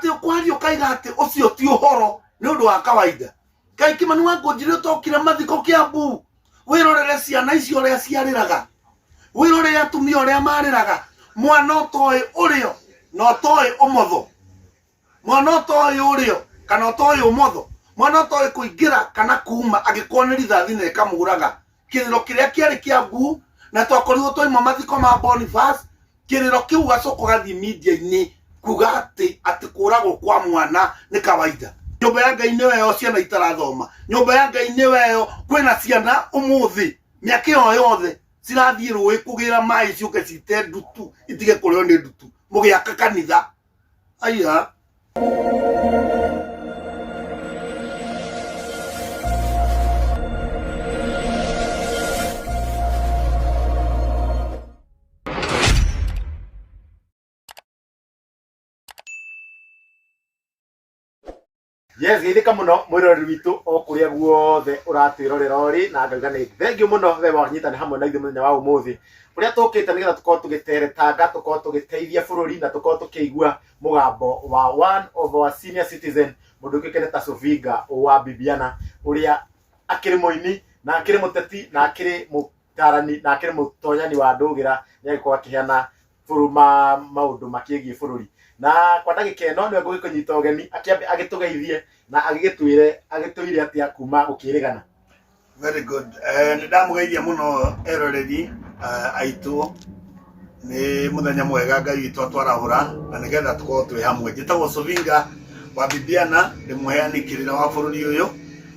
Atĩ ũkwaria ũkaiga atĩ ũcio ti ũhoro nĩ ũndũ wa kawaida. Ngai Kimani wa Ngũnjiri ũtokire mathiko Kĩambu wĩrorere ciana icio ũrĩa ciarĩraga, wĩrorere atumia ũrĩa marĩraga, mwana ũtoĩ ũrĩo na ũtoĩ ũmotho, mwana ũtoĩ ũrĩo kana ũtoĩ ũmotho, mwana ũtoĩ kũingĩra kana kuma angĩkorwo nĩ rithathi na ĩkamũraga. Kĩrĩro kĩrĩa kĩarĩ Kĩambu na twakorirwo twaima mathiko ma Boniface, kĩrĩro kĩu ũgacoka ũgathiĩ media-inĩ kuga atĩ kũragwo kwa mwana nĩ kawaida. Nyũmba ya Ngai nĩyo ĩyo ciana itarathoma, nyũmba ya Ngai nĩyo ĩyo kwĩna ciana ũmũthĩ mĩaka ĩyo yothe cirathiĩ rũĩ kũgĩra maĩ ciũke cite ndutu itige kũrĩo nĩ ndutu mũgĩaka kanitha. Aya. Yes, geithĩka mũno mwĩroreri witũ o kũrĩa guothe ũratwĩrorera ũrĩ, na ngauga nĩ thengiũ mũno we wanyitana hamwe na ithuĩ mũthenya wa ũmũthĩ, kũrĩa tũkĩte nĩgetha tũkorwo tũgĩteretanga, tũkorwo tũgĩteithia bũrũri na tũkorwo tũkĩigua mũgambo wa one of our senior citizen, mũndũ ũkĩũĩkaine ta Sovinga wa Bibiana, ũrĩa akĩrĩ mũini na akĩrĩ mũteti na akĩrĩ mũtarani na akĩrĩ mũtonyani wa ndũgĩra, nĩ agĩkorwo akĩheana maũndũ makĩgiĩ bũrũri. Na kwa ndagĩka ĩno nĩwe ngũgĩkũnyita ũgeni akĩambe agĩtũgeithie na agĩgĩtwĩre agĩtũire atĩa kuma gũkĩrĩgana. Very good. Nĩ ndamũgeithia mũno eroreri aitũ, nĩ mũthenya mwega Ngai witũ atwarahũra na nĩgetha tũkorwo twĩ hamwe. Njĩtagwo Sovinga wa Bibiana, ndĩ mũheani kĩrĩra wa bũrũri ũyũ,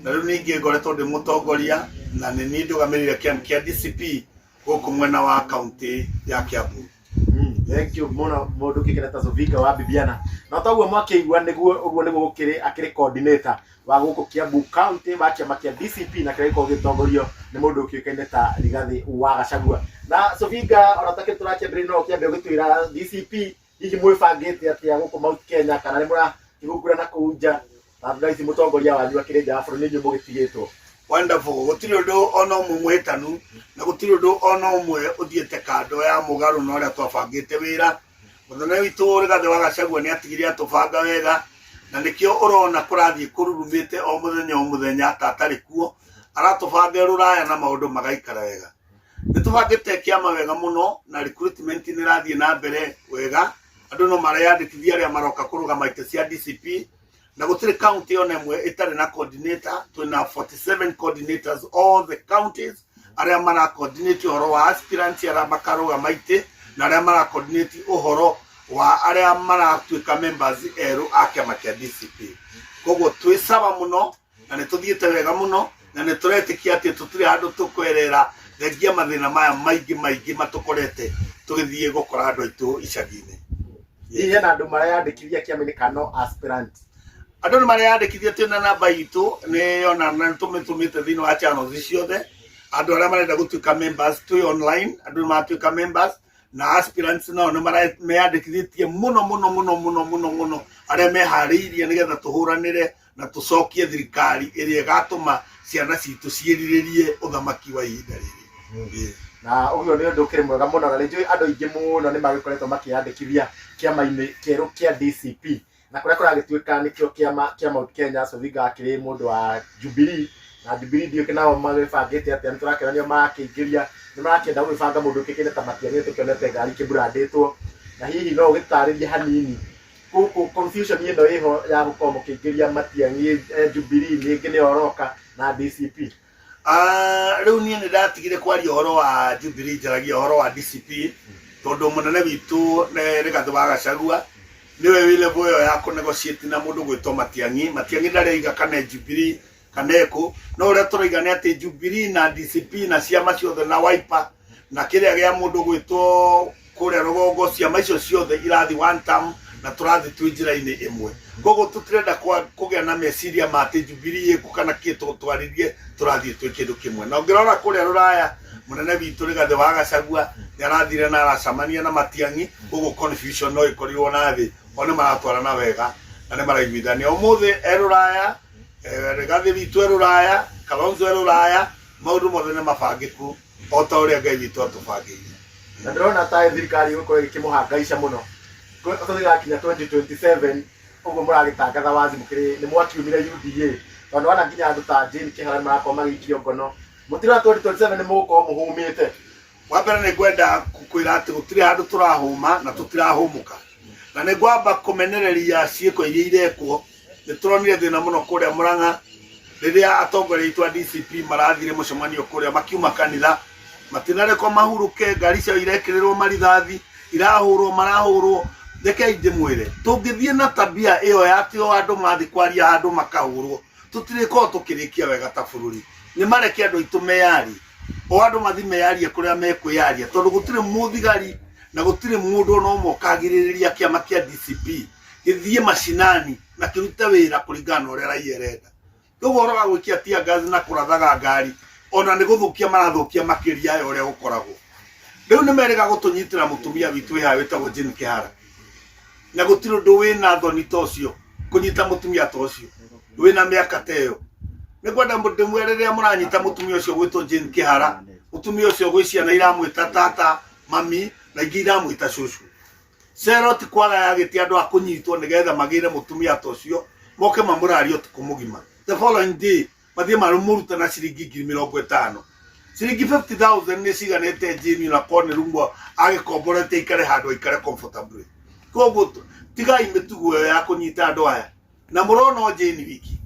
na rĩu ningĩ ngoretwo ndĩ mũtongoria na nĩ niĩ ndũgamĩrĩire kĩama kĩa DCP gũkũ mwena wa kaunti ya Kiambu. Thank you mũno mũndũ ũkĩkena ta Sovinga wa Bibiana. Na toguo mwakĩigua nĩguo ũguo nĩguo gũkĩrĩ, akĩrĩ coordinator wa gũkũ Kiambu County wa kĩama kĩa DCP na kĩrĩa gĩkoragwo gĩgĩtongorio nĩ mũndũ ũkĩũĩkaine ta Rigathĩ wa Gachagua. Na Sovinga, ona takĩrĩ tũrakĩambĩrĩria, no ũkĩambe ũgĩtwĩra DCP hihi mwĩbangĩte atĩa gũkũ Mount Kenya, kana nĩ mũrakĩhungura na kũu nja, na thaa ici mũtongoria wanyu akĩrĩ nja wa bũrũri, nĩ inyuĩ mũgĩtigĩtwo? Wonderful. Gũtirĩ ũndũ ona ũmwe mũhĩtanu na gũtirĩ ũndũ ona ũmwe ũthiĩte kando ya mũgarũ na ũrĩa twabangĩte wĩra. Mũthenya witũ Rigathĩ wa Gachagua nĩ atigire atũbanga wega, na nĩkĩo ũrona kũrathiĩ kũrurumĩte o mũthenya o mũthenya ta atarĩ kuo. Aratũbanga rũraya na maũndũ magaikara wega. Nĩ tũbangĩte kĩama wega mũno na recruitment nĩ ĩrathiĩ na mbere wega. Andũ no mareyandĩkithia arĩa maroka kũrũgama itĩ cia DCP, na gũtirĩ county ona ĩmwe ĩtarĩ na coordinator. Twĩna 47 coordinators all the counties arĩa mara coordinate ũhoro wa aspirants arĩa makarũgama itĩ na arĩa mara coordinate ũhoro wa arĩa maratuĩka members erũ a kĩama kĩa DCP. Koguo twĩ sawa mũno na nĩ tũthiĩte wega mũno na nĩ tũretĩkia atĩ tũtirĩ handũ tũkwerera thengia mathĩna maya maingĩ maingĩ matũkorete tũgĩthiĩ gũkora andũ aitũ icagi-inĩ. Hihi hena andũ mareyandĩkithia kĩama-inĩ kana no aspirant? Andũ nĩ mareyandĩkithia, twĩna namba itũ nĩ ona na tũmĩtũmĩte thĩinĩ wa channels ciothe. Andũ arĩa marenda gũtuĩka members twĩ online, andũ nĩ maratuĩka members, na aspirants nao nĩ meyandĩkithĩtie mũno mũno mũno mũno mũno mũno, arĩa meharĩirie nĩgetha tũhũranĩre na tũcokie thirikari ĩrĩa ĩgatũma ciana citũ ciĩrirĩrie ũthamaki wa ihinda rĩrĩ. Na ũguo nĩ ũndũ ũkĩrĩ mwega mũno, na nĩ njũĩ andũ aingĩ mũno nĩ magĩkoretwo makĩyandĩkithia kĩama-inĩ kĩerũ kĩa DCP, na kũrĩa kũragĩtuĩka nĩkĩo kĩama kĩa Mount Kenya. Sovinga akĩrĩ mũndũ wa Jubilee, na Jubilee ndiũĩ nao magĩbangĩte atĩa, nĩ tũrakĩona nĩo marakĩingĩria, nĩ marakĩenda gũgĩbanga mũndũ ũkĩkĩne ta Matiang'i, tũkĩonete ngari ikĩmburandĩtwo. Na hihi no ũgĩtarĩrie hanini gũkũ confusion ĩno ĩho ya gũkorwo mũkĩingĩria Matiang'i Jubilee, ningĩ nĩyo ũroka na DCP? Rĩu niĩ nĩ ndatigire kwaria ũhoro wa Jubilee, njaragia ũhoro wa DCP, tondũ mũnene witũ nĩ Rigathĩ wa Gachagua nĩwe wĩ level ĩyo ya kũ negotiate na mũndũ gwĩtwo Matiang'i. Matiang'i ndaraiga kana Jubilee kana ĩkũ, no ũrĩa tũraiga nĩ atĩ Jubilee na DCP na ciama ciothe na Wiper na kĩrĩa gĩa mũndũ gwĩtwo kũrĩa rũgongo, ciama icio ciothe irathiĩ one term na tũrathiĩ twĩ njĩra-inĩ ĩmwe. Koguo tũtirenda kũgĩa na meciria ma atĩ Jubilee ĩkũ kana kĩ, twarĩrie tũrathiĩ twĩ kĩndũ kĩmwe. Na ũngĩrora kũrĩa rũraya, mũnene witũ Rigathĩ wa Gachagua nĩ arathire na aracemania na Matiang'i, koguo confusion no ĩkorirwo na thĩ. O nĩ maratwarana wega na nĩ maraiguithania. Ũmũthĩ e rũraya, Rigathĩ witũ e rũraya, Kalonzo e rũraya, maũndũ mothe nĩ mabangĩku o ta ũrĩa Ngai witũ atũbangĩire. Na ndĩrona ta thirikari ĩgũkorwo ĩgĩkĩmũhangaica mũno tũgĩgakinya 2027. Ũguo mũragĩtangatha wazi mũkĩrĩ nĩ mwakiumire UDA, tondũ wana nginya andũ ta Jane Kĩhara nĩ marakorwo magĩikio ngono, mũtirona 2027 nĩ mũgũkorwo mũhũmĩte? Wa mbere nĩ ngwenda kwĩra atĩ gũtirĩ handũ tũrahũma na tũtirahũmũka, na nĩ ngwamba kũmenereria ciĩko iria irekwo. Nĩ tũronire thĩna mũno kũrĩa Mũrang'a rĩrĩa atongoria aitũ a DCP marathire mũcemanio kũrĩa, makiuma kanitha matinarekwo mahurũke, ngari ciao irekĩrĩrwo marithathi, irahũrwo, marahũrwo. Rekei ndĩmwĩre, tũngĩthiĩ na tabia ĩyo ya atĩ o andũ mathiĩ kwaria handũ makahũrwo, tũtirĩkorwo tũkĩrĩkia wega ta bũrũri. Nĩ mareke andũ aitũ meyarie, o andũ mathiĩ meyarie kũrĩa mekwĩyaria, tondũ gũtirĩ mũthigari na gũtirĩ mũndũ ona ũmwe ũkagirĩrĩria kĩama kĩa DCP gĩthiĩ macinani na kĩrute wĩra kũringana na ũrĩa raia ĩrenda. Koguo ũhoro wa gwĩkia tear gas na kũrathaga ngari ona nĩ gũthũkia marathũkia makĩria ya ũrĩa gũkoragwo. Rĩu nĩ merĩga gũtũnyitĩra mũtumia witũ wĩ haha wĩtagwo Jane Kĩhara, na gũtirĩ ũndũ wĩna thoni ta ũcio kũnyita mũtumia ta ũcio wĩna mĩaka ta ĩyo. Nĩ ngwenda ndĩmwĩre, rĩrĩa mũranyita mũtumia ũcio gwĩtwo Jane Kĩhara, mũtumia ũcio gwĩ ciana iramwĩta tata, mami, na ingĩ iramwĩta cũcũ. Cero ti kwaga yagĩte andũ a kũnyitwo nĩgetha magĩre mũtumia ta ũcio moke mamũrarie ũtukũ mũgima. The following day mathiĩ mamũrute na ciringi 50,000. Ciringi 50,000 nĩ ciganĩte Jane na korwo nĩ rumu agĩkomborete aikare handũ aikare comfortably. Koguo tigai mĩtugo ĩyo ya kũnyita andũ aya. Na mũrona o Jane wiki.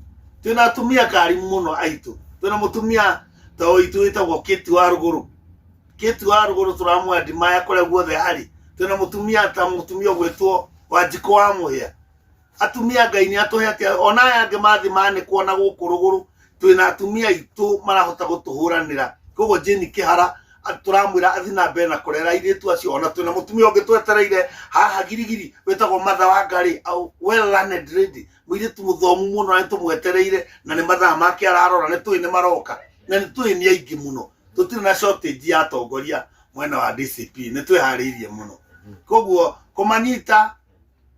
Twĩna atumia karimu mũno aitũ. Twĩna mũtumia ta ũitũ wĩtagwo Kate wa Rũgũrũ. Kate wa Rũgũrũ tũramwandimaya kũrĩa guothe arĩ. Twĩna mũtumia ta mũtumia ũgwĩtwo Wanjikũ wa Mũhĩa. Atumia Ngai nĩ atũhete, ona aya angĩ mathi manĩkwo na gũkũ rũgũrũ, twĩna atumia aitũ marahota gũtũhũranĩra. Koguo Jane Kĩhara tũramwĩra athi na mbere na kũrera airĩtu acio. Ona twĩna mũtumia ũngĩ twetereire haha girigiri wĩtagwo Martha Wangari, a well learned lady, mũirĩtu mũthomu mũno, na nĩtũmwetereire na nĩ mathaa make ararora, nĩ tũĩ nĩ maroka na nĩ tũĩ nĩ aingĩ mũno. Tũtirĩ na shortage ya atongoria mwena wa DCP, nĩ twĩharĩirie mũno. Koguo kũmanyita,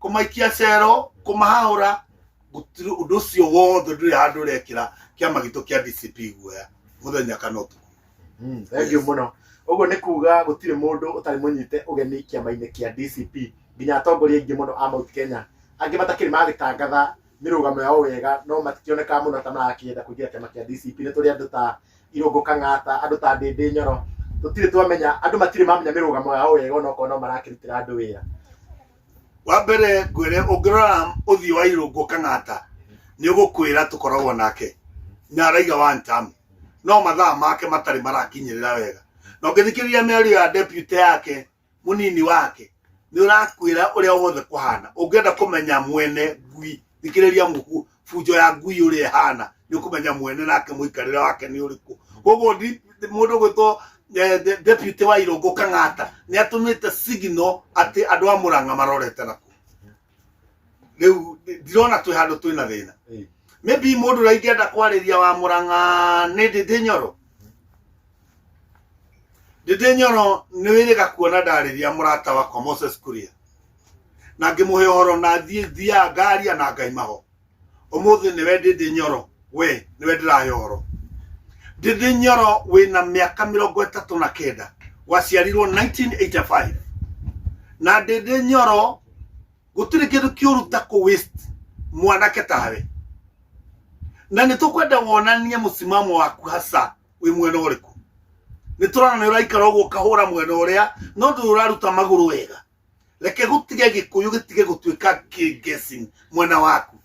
kũmaikia cero, kũmahahũra, gũtirĩ ũndũ ũcio wothe, ndũrĩ handũ ũrekĩra kĩama gitũ kĩa DCP guoya mũthenya kana ũtukũ. Thank you mũno. Ũguo nĩ kuga gũtirĩ mũndũ ũtarĩ mũnyite ũgeni kĩama-inĩ kĩa DCP, nginya atongoria aingĩ mũno a Mount Kenya, angĩ matakĩrĩ magĩtangatha mĩrũgamo yao wega, no matikĩonekaga mũno ta marakĩenda kũingĩra kĩama kĩa DCP. Nĩ tũrĩ andũ ta Irũngũ Kang'ata, andũ ta Ndĩndĩ Nyoro, tũtirĩ twamenya, andũ matirĩ mamenya mĩrũgamo yao wega, onokorwo no marakĩrutĩra andũ wĩra. Wa mbere ngwĩre, ũngĩrora ũthiũ wa Irũngũ Kang'ata nĩ ũgũkwĩra tũkoragwo nake na araiga one term, no mathaa make matarĩ marakinyĩrĩra wega. Na ũngĩthikĩrĩria mĩario ya deputy yake, mũnini wake, nĩ ũrakwĩra ũrĩa wothe kũhana. Ũngĩenda kũmenya mwene ngui, thikĩrĩria mũku bunjo ya ngui ũrĩa ĩhana, nĩ ũkũmenya mwene nake mũikarĩre wake nĩ ũrĩkũ. Koguo mũndũ gwĩtwo deputy wa Irũngũ Kang'ata nĩ atũmĩte signal atĩ andũ a Mũrang'a marorete nakuo. Rĩu ndirona twĩ handũ twĩna thĩna. Maybe mũndũ ũrĩa ingĩenda kwarĩria wa Mũrang'a nĩ Ndĩndĩ Nyoro. Ndĩndĩ Nyoro nĩ wĩrĩga kuona ndarĩria mũrata wakwa Moses Kuria na ngĩmũhe ũhoro na thiĩ thiaga ngaria na ngaima ho. Ũmũthĩ nĩwe Ndĩndĩ Nyoro, we nĩwe ndĩrahe ũhoro. Ndĩndĩ Nyoro wĩna mĩaka 39, waciarirwo 1985, na Ndĩndĩ Nyoro gũtirĩ kĩndũ kĩũru ta kũ waste mwanake tawe, na nĩ tũkwenda wonanie mũsimamo waku hasa wĩ mwena ũrĩkũ. Nĩ tũrona nĩ ũraikara ũguo ũkahũra mwena ũrĩa, no ndũrĩ ũraruta magũrũ wega. Reke gũtige gĩkũyũ gĩtige gũtuĩka guessing mwena waku.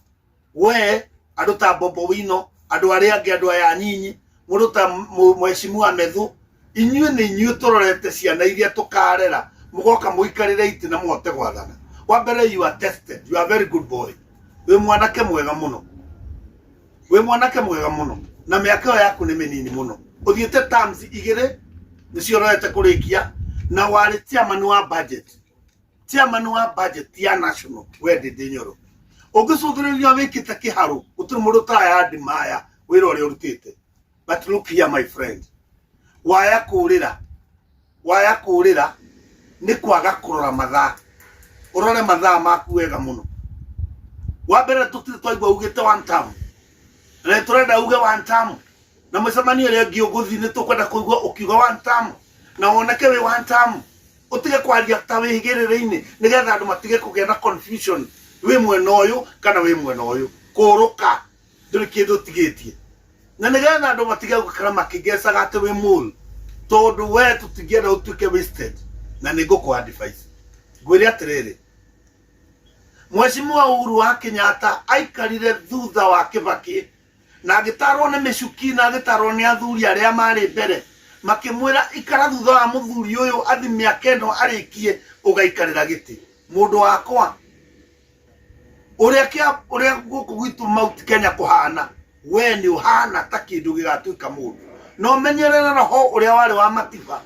We andũ ta Bobo Wino, andũ arĩa angĩ, andũ aya anyinyi, mũndũ ta mheshimiwa Methu, inyuĩ nĩ inyuĩ tũrorete ciana iria tũkarera, mũgoka mũikarĩre itĩ na mũhote gwathana. Wa mbere, you are tested, you are very good boy, wĩ mwanake mwega mũno, wĩ mwanake mwega mũno, na mĩaka ĩyo yaku nĩ mĩnini mũno. Ũthiĩte terms igĩrĩ nĩcio ũrorete kũrĩkia, na warĩ chairman wa budget, chairman wa budget ya national. We Ndĩndĩ Nyoro, ũngĩcũthĩrĩria wĩkĩte kĩharũ, gũtirĩ mũndũ ũtaraya ndimaya wĩra ũrĩa ũrutĩte. But look here, my friend, waya kũrĩra, waya kũrĩra nĩ kwaga kũrora mathaa. Ũrore mathaa maku wega mũno. Wa mbere, tũtirĩ twaigua ugĩte one term, na nĩ tũrenda uge one term, na mũcemanio ĩrĩa ĩngĩ ũgũthiĩ nĩ tũkwenda kũigua ũkiuga one term, na woneke wĩ one term. Ũtige kwaria ta wĩ gĩrĩrĩ-inĩ nĩgetha andũ matige kũgĩa na confusion. Wĩ mwena ũyũ kana wĩ mwena ũyũ, kũrũka ndũrĩ kĩndũ ũtigĩtie. Na nĩgetha andũ matige gũikara makĩgecaga atĩ wĩ mole, tondũ we tũtingĩenda ũtuĩke wasted. Na nĩ ngũkũ advice ngwĩre atĩrĩrĩ, Mheshimiwa Uhuru wa Kenyatta aikarire thutha wa Kibaki na agĩtarwo nĩ mĩcuki na agĩtarwo nĩ athuri arĩa marĩ mbere, makĩmwĩra ikara thutha wa mũthuri ũyũ athi mĩaka ĩno arĩkie ũgaikarĩra gĩtĩ. Mũndũ wakwa, ũrĩa kĩa ũrĩa gũkũ gwitũ Mount Kenya kũhana, we nĩ ũhana ta kĩndũ gĩgatuĩka mũndũ. Na ũmenyerere roho ũrĩa warĩ wa Matiba,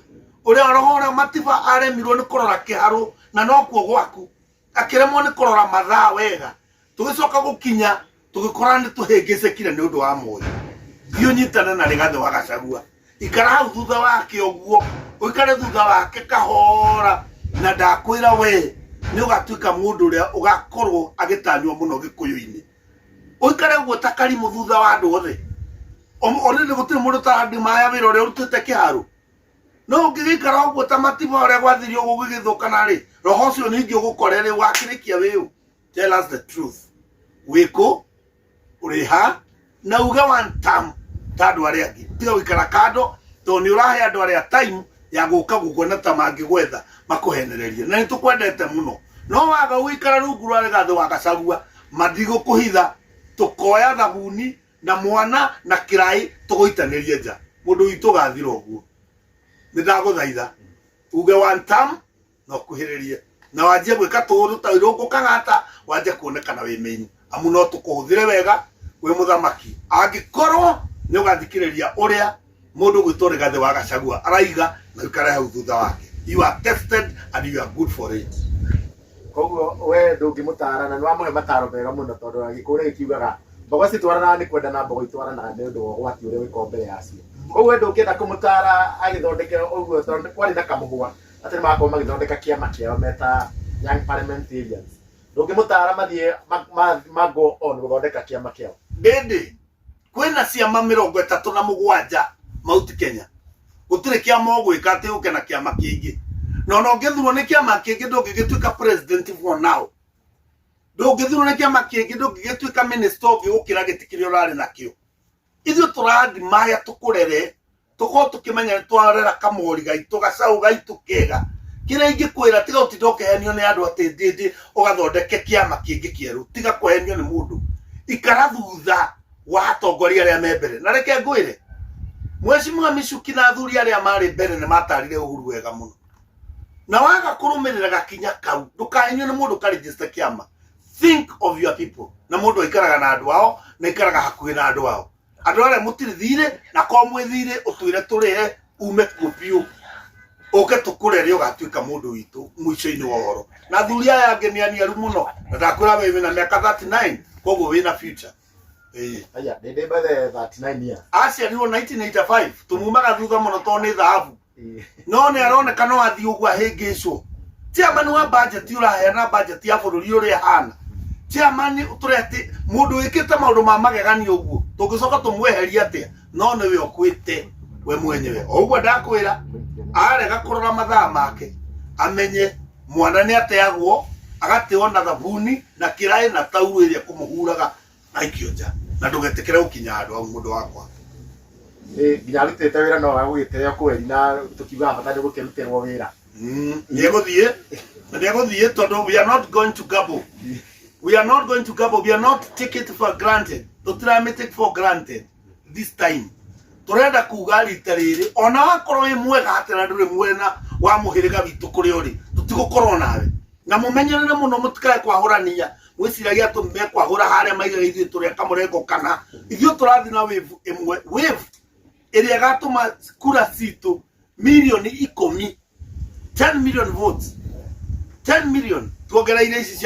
ũrĩa roho ũrĩa Matiba aremirwo nĩ kũrora kĩharũ na nokuo gwaku, akĩremwo nĩ kũrora mathaa wega. Tũgĩcoka gũkinya tũgĩkora nĩ tũhĩngĩcĩkire nĩ ũndũ wa Moi. Thiĩ ũnyitane na Rigathĩ wa Gachagua, ikara hau thutha wake ũguo, ũikare thutha wake kahora, na ndakwĩra we nĩ ũgatuĩka mũndũ ũrĩa ũgakorwo agĩtanywo mũno Gĩkũyũ-inĩ. Ũikare ũguo ta karimũ thutha wa andũ othe. Already gũtirĩ mũndũ ũtaradimaya wĩra ũrĩa ũrutĩte kĩharũ. No ũngĩgĩikara ũguo ta Matiba ũrĩa gwathire ũguo gũgĩthũkana rĩ, roho ũcio ningĩ ũgũkore rĩ, wakĩrĩkia wĩũ? Tell us the truth. Wĩkũ? Ũrĩ ha? Na uge one term ta andũ arĩa angĩ. Tiga gũikara kando tondũ nĩ ũrahe andũ arĩa time ya gũka gũkuona ta mangĩgwetha makũhenererie. Na nĩ tũkwendete mũno. No waga gũikara rungu rwa Rigathĩ wa Gachagua, matigũkũhitha, tũkoya thabuni na mwana na kĩraĩ tũgũitanĩrie nja. Mũndũ witũ ũgathira ũguo. Nĩ ndagũthaitha uge one term na ũkuhĩrĩrie na wanjie gwĩka tũũndũ ta irũngũ kagata, wanjie kuonekana wĩ mĩini, amu no tũkũhũthĩre wega wĩ mũthamaki angĩkorwo nĩ ũgathikĩrĩria ũrĩa mũndũ gwĩtwo Rigathĩ wa Gachagua araiga na ũikare hau thutha wake. You are tested and you are good for it. Koguo we ndũngĩmũtara na nĩwamũhe mataro mega mũno, tondũ Agĩkũyũ gĩkiugaga mbogo citwaranaga nĩ kwenda na mbogo itwaranaga nĩ ũndũ wa ũgwati ũrĩa ũgĩkorwo mbere yacio. Koguo we ndũngĩenda kũmũtara agĩthondeke ũguo, tondũ kwarĩ na kamũhwa atĩ nĩ magakorwo magĩthondeka kĩama kĩao meta Young Parliamentarians. Ndũngĩmũtara mathiĩ ma go on gũthondeka kĩama kĩao? Ndĩndĩ kwĩna ciama 37 Mount Kenya, gũtirĩ kĩama ũgwĩka atĩ ũke na kĩama kĩngĩ. Na ona ũngĩthurwo nĩ kĩama kĩngĩ ndũngĩgĩtuĩka president for now, ndũngĩthurwo nĩ kĩama kĩngĩ ndũngĩgĩtuĩka minister ũngĩ gũkĩra gĩtĩ kĩrĩa ũrarĩ nakĩo. Ithuĩ tũrandimaya tũkũrere, tũkorwo tũkĩmenya nĩ twarera kamori gaitũ, gacaũ gaitũ kega. Kĩrĩa ingĩkwĩra, tiga ũtinda ũkĩhenio nĩ andũ atĩ ndĩndĩ ũgathondeke kĩama kĩngĩ kĩerũ. Tiga kũhenio nĩ mũndũ, ikara thutha wa atongoria arĩa me mbere. Na reke ngwĩre, Mheshimiwa Michuki na athuri arĩa marĩ mbere nĩ matarire Uhuru wega mũno, na waga kũrũmĩrĩra gakinya kau ndũkahenio nĩ mũndũ ũkaregister kĩama. Think of your people. Na mũndũ aikaraga na andũ ao na aikaraga hakuhĩ na andũ ao. Andũ arĩa mũtirĩ thirĩ, na korwo mwĩ thirĩ ũtwĩre tũrĩhe ume kuo biũ, ũke tũkũrere, ũgatuĩka mũndũ witũ mũico-inĩ wa ũhoro. Na athuri aya angĩ nĩ aniaru mũno, na ndakwĩra we wĩna mĩaka 39, koguo wĩna future. Ĩĩ. Aya, ndĩ by the 39 years. Aciarirwo 1985, tũmumaga thutha mũno tondũ nĩ thahabu, no nĩ aroneka no athiĩ ũguo ahĩngĩcwo. Chairman wa budget ũraheana budget ya bũrũri ũrĩa ĩhana, chairman tũrĩa atĩ mũndũ wĩkĩte maũndũ ma magegania ũguo tũngĩcoka tũmweherie atĩa? No nĩwe ũkwĩte we mwenyewe. O ũguo ndakwĩra, arega kũrora mathaa make, amenye mwana nĩ ateagwo, agateo na thabuni na kĩraĩ na taurũ ĩrĩa kũmũhuraga aikio nja. Na ndũgetĩkĩre gũkinya handũ hau, mũndũ wakwa. Nginya arutĩte wĩra no agũgĩteo kweri, na tũkiugaga bata nĩ gũkĩrutĩrwo wĩra. Nĩegũthiĩ na nĩegũthiĩ, tondũ we are not going to gamble, we are not going to gamble, we are not take it for granted. Tũtiramĩ take for granted this time. Tũrenda kuga rita rĩrĩ, ona wakorwo wĩ mwega atĩa na ndũrĩ mwena wa mũhĩrĩga witũ kũrĩa ũrĩ, tũtigũkorwo nawe. Na mũmenyerere mũno mũtikae kwahũrania. Mwĩciragia atĩ mekwahũra harĩa maigaga ithuĩ tũrĩ kamũrengo kana ithuĩ tũrathiĩ na wave ĩmwe, wave ĩrĩa ĩgatũma kura citũ milioni 10, 10 million votes, 10 million tuongereire ici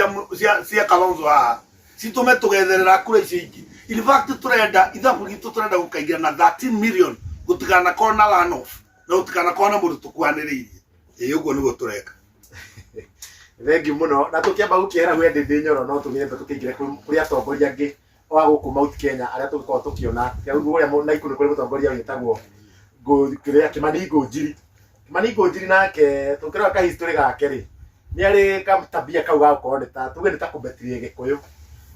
cia Kalonzo haha, citũme tũgetherera kura icio ingĩ. In fact, tũrenda ithabu ritũ, tũrenda gũkaingĩra na 13 million, gũtikanakorwo na run off na gũtikanakorwo na mũndũ tũkuhanĩrĩirie. Ĩĩ, ũguo nĩguo tũreka. Thengiũ mũno. Na tũkĩamba gũkĩera gwĩ Ndĩndĩ Nyoro, no tũgĩembe tũkĩingĩre kũrĩ atongoria angĩ wa gũkũ Mount Kenya arĩa tũgĩkoragwo tũkĩona. Rĩu kũrĩa Naikuru nĩ kũrĩ mũtongoria wĩtagwo kĩrĩa Kĩmani Ngũnjiri. Kĩmani Ngũnjiri nake tũkĩrora ka history gake rĩ, Nĩ arĩ katabia kau ga gũkorwo nĩ ta tuge nĩ ta kũbetirie Gĩkũyũ.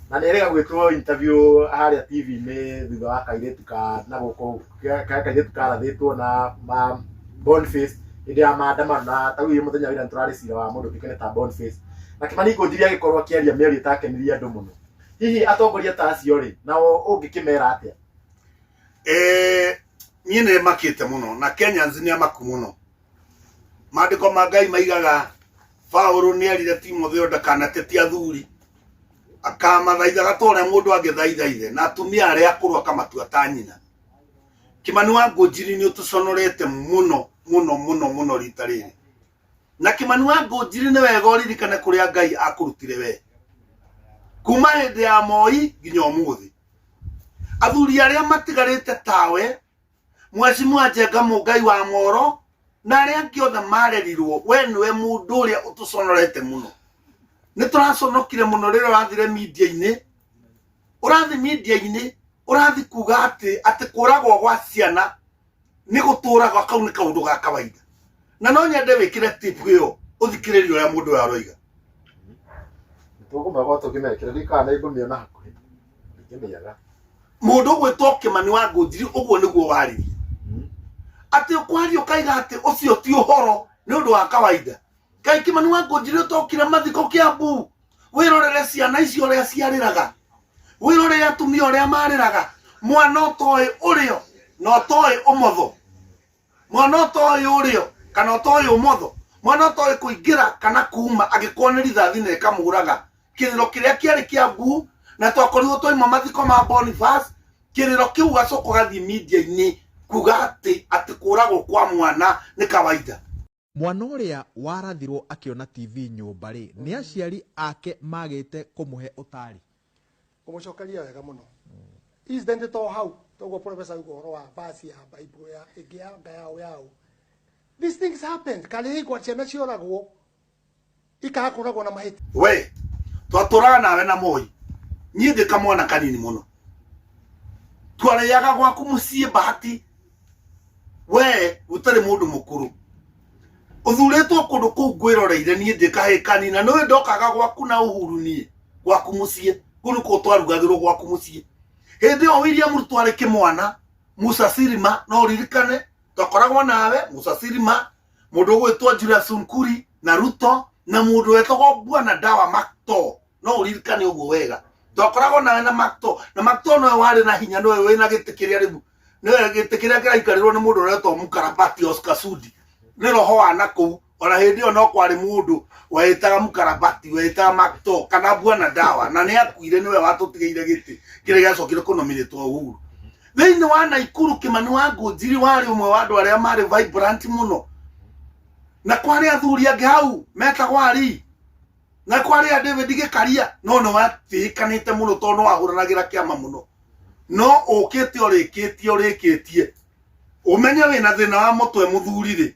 Na nĩ erĩga gwĩtwo interview harĩa TV-inĩ thutha wa kairĩtu ka na gũkũ ka kairĩtu karathĩtwo na ma Boniface hĩndĩ ya maandamano na ta rĩu mũthenya wa ira nĩtũrarĩ cira wa mũndũ ũtuĩkane ta Boniface. Na Kĩmani Ngũnjiri agĩkorwo akĩaria mĩario ĩtakenirie andũ mũno. Hihi atongoria ta acio rĩ, nao ũngĩkĩmera atĩa? Eh, niĩ nĩ makĩte mũno na Kenyans nĩ amaku mũno. Maandĩko ma Ngai maigaga Paũlũ nĩ erire Timotheo ndakanatetie athuri, akamathaithaga ta ũrĩa mũndũ angĩthaitha ithe, na atumia arĩa akũrũ akamatua ta nyina. Kĩmani wa Ngũnjiri nĩ ũtũconorete mũno mũno mũno mũno rita rĩrĩ. Na Kĩmani wa Ngũnjiri nĩ wega ũririkane kũrĩa Ngai akũrutire we kuma hĩndĩ ya Moi nginya ũmũthĩ. Athuri arĩa matigarĩte tawe Mheshimiwa Njenga Mũngai wa Moro na arĩa angĩ othe marerirwo, we nĩwe mũndũ ũrĩa ũtũconorete mũno. Nĩ tũraconokire mũno rĩrĩa ũrathire media-inĩ, ũrathi media-inĩ, ũrathi kuga atĩ atĩ kũragwo gwa ciana nĩ gũtũraga kau nĩ kaũndũ ga kawaida. Na no nyende wĩkĩre tip ĩyo ũthikĩrĩrie ũrĩa mũndũ ũyũ aroiga. Tũkũmĩkorwo tũkĩmekĩra ndiũĩ kana nĩ ngũmĩona hakuhĩ. Ndingĩmĩaga. Mũndũ ũgwĩtwo Kĩmani wa Ngũnjiri ũguo nĩguo waririe. Atĩ ũkwaria ũkaiga atĩ ũcio ti ũhoro nĩ ũndũ wa kawaida. Kaĩ Kĩmani wa Ngũnjiri ũtokire mathiko Kĩambu wĩrorere ciana icio ũrĩa ciarĩraga, wĩrorere atumia ũrĩa marĩraga, mwana ũtoĩ ũrĩo na ũtoĩ ũmotho, mwana ũtoĩ ũrĩo kana ũtoĩ ũmotho, mwana ũtoĩ kũingĩra kana kuma angĩkorwo nĩ rithathi na ĩkamũraga. Kĩrĩro kĩrĩa kĩarĩ Kĩambu na twakorirwo twaima mathiko ma Boniface, kĩrĩro kĩu ũgacoka ũgathiĩ media-inĩ kuga atĩ atĩ kũragwo kwa mwana nĩ kawaida. Mwana ũrĩa warathirwo akĩona TV nyũmba-rĩ, nĩ aciari ake magĩte kũmũhe ũtari? Ngũmũcokeria wega mũno. Incident to hau, toguo professor auga ũhoro wa verse ya Bible ya ĩngĩ ya nga yao yao. These things happen. Karĩ ciana cioragwo ikaga kũragwo na mahĩtia. We twatũraga nawe na Moi, niĩ ndĩ kamwana kanini mũno, twarĩaga gwaku mũciĩ Bahati, we gũtarĩ mũndũ mũkũrũ ũthurĩtwo kũndũ kũu ngwĩroreire niĩ ndĩ kahĩĩ kanini, na nĩũĩ ndokaga gwaku na Uhuru niĩ gwaku mũciĩ kũu nĩkuo twarugagĩrwo gwaku mũciĩ. Hĩndĩ ĩyo William Ruto arĩ kĩmwana, Musa Sirima no ũririkane twakoragwo nawe Musa Sirima, mũndũ ũgwĩtwo Julius Sunkuri na Ruto na mũndũ wetagwo Bwana Dawa Makto, no ũririkane ũguo wega. Twakoragwo nawe na Makto, na Makto nowe warĩ na hinya, nowe wĩna gĩtĩ kĩrĩa rĩu, nĩwe gĩtĩ kĩrĩa kĩraikarĩrwo nĩ mũndũ ũretwo Mũkarabati Oscar Sudi, nĩ roho wa nakũu. Ona hĩndĩ ĩyo no kwarĩ mũndũ weĩtaga Mũkarabati, weĩtaga Makto kana Bwana Dawa, na nĩ akuire, nĩwe watũtigĩire gĩtĩ kĩrĩa gĩacokire kũnominĩtwo Uhuru. Thĩinĩ wa Naikuru Kĩmani wa Ngũnjiri warĩ ũmwe wa andũ arĩa marĩ vibrant mũno, na kwarĩ athuri angĩ hau metagwo Ari, na kwarĩ a David Gĩkaria, no nĩ watĩĩkanĩte mũno tondũ nĩ wahũranagĩra kĩama mũno. No ũkĩte ũrĩkĩtie ũrĩkĩtie ũmenye wĩna thĩna wa mũtwe mũthuri rĩ,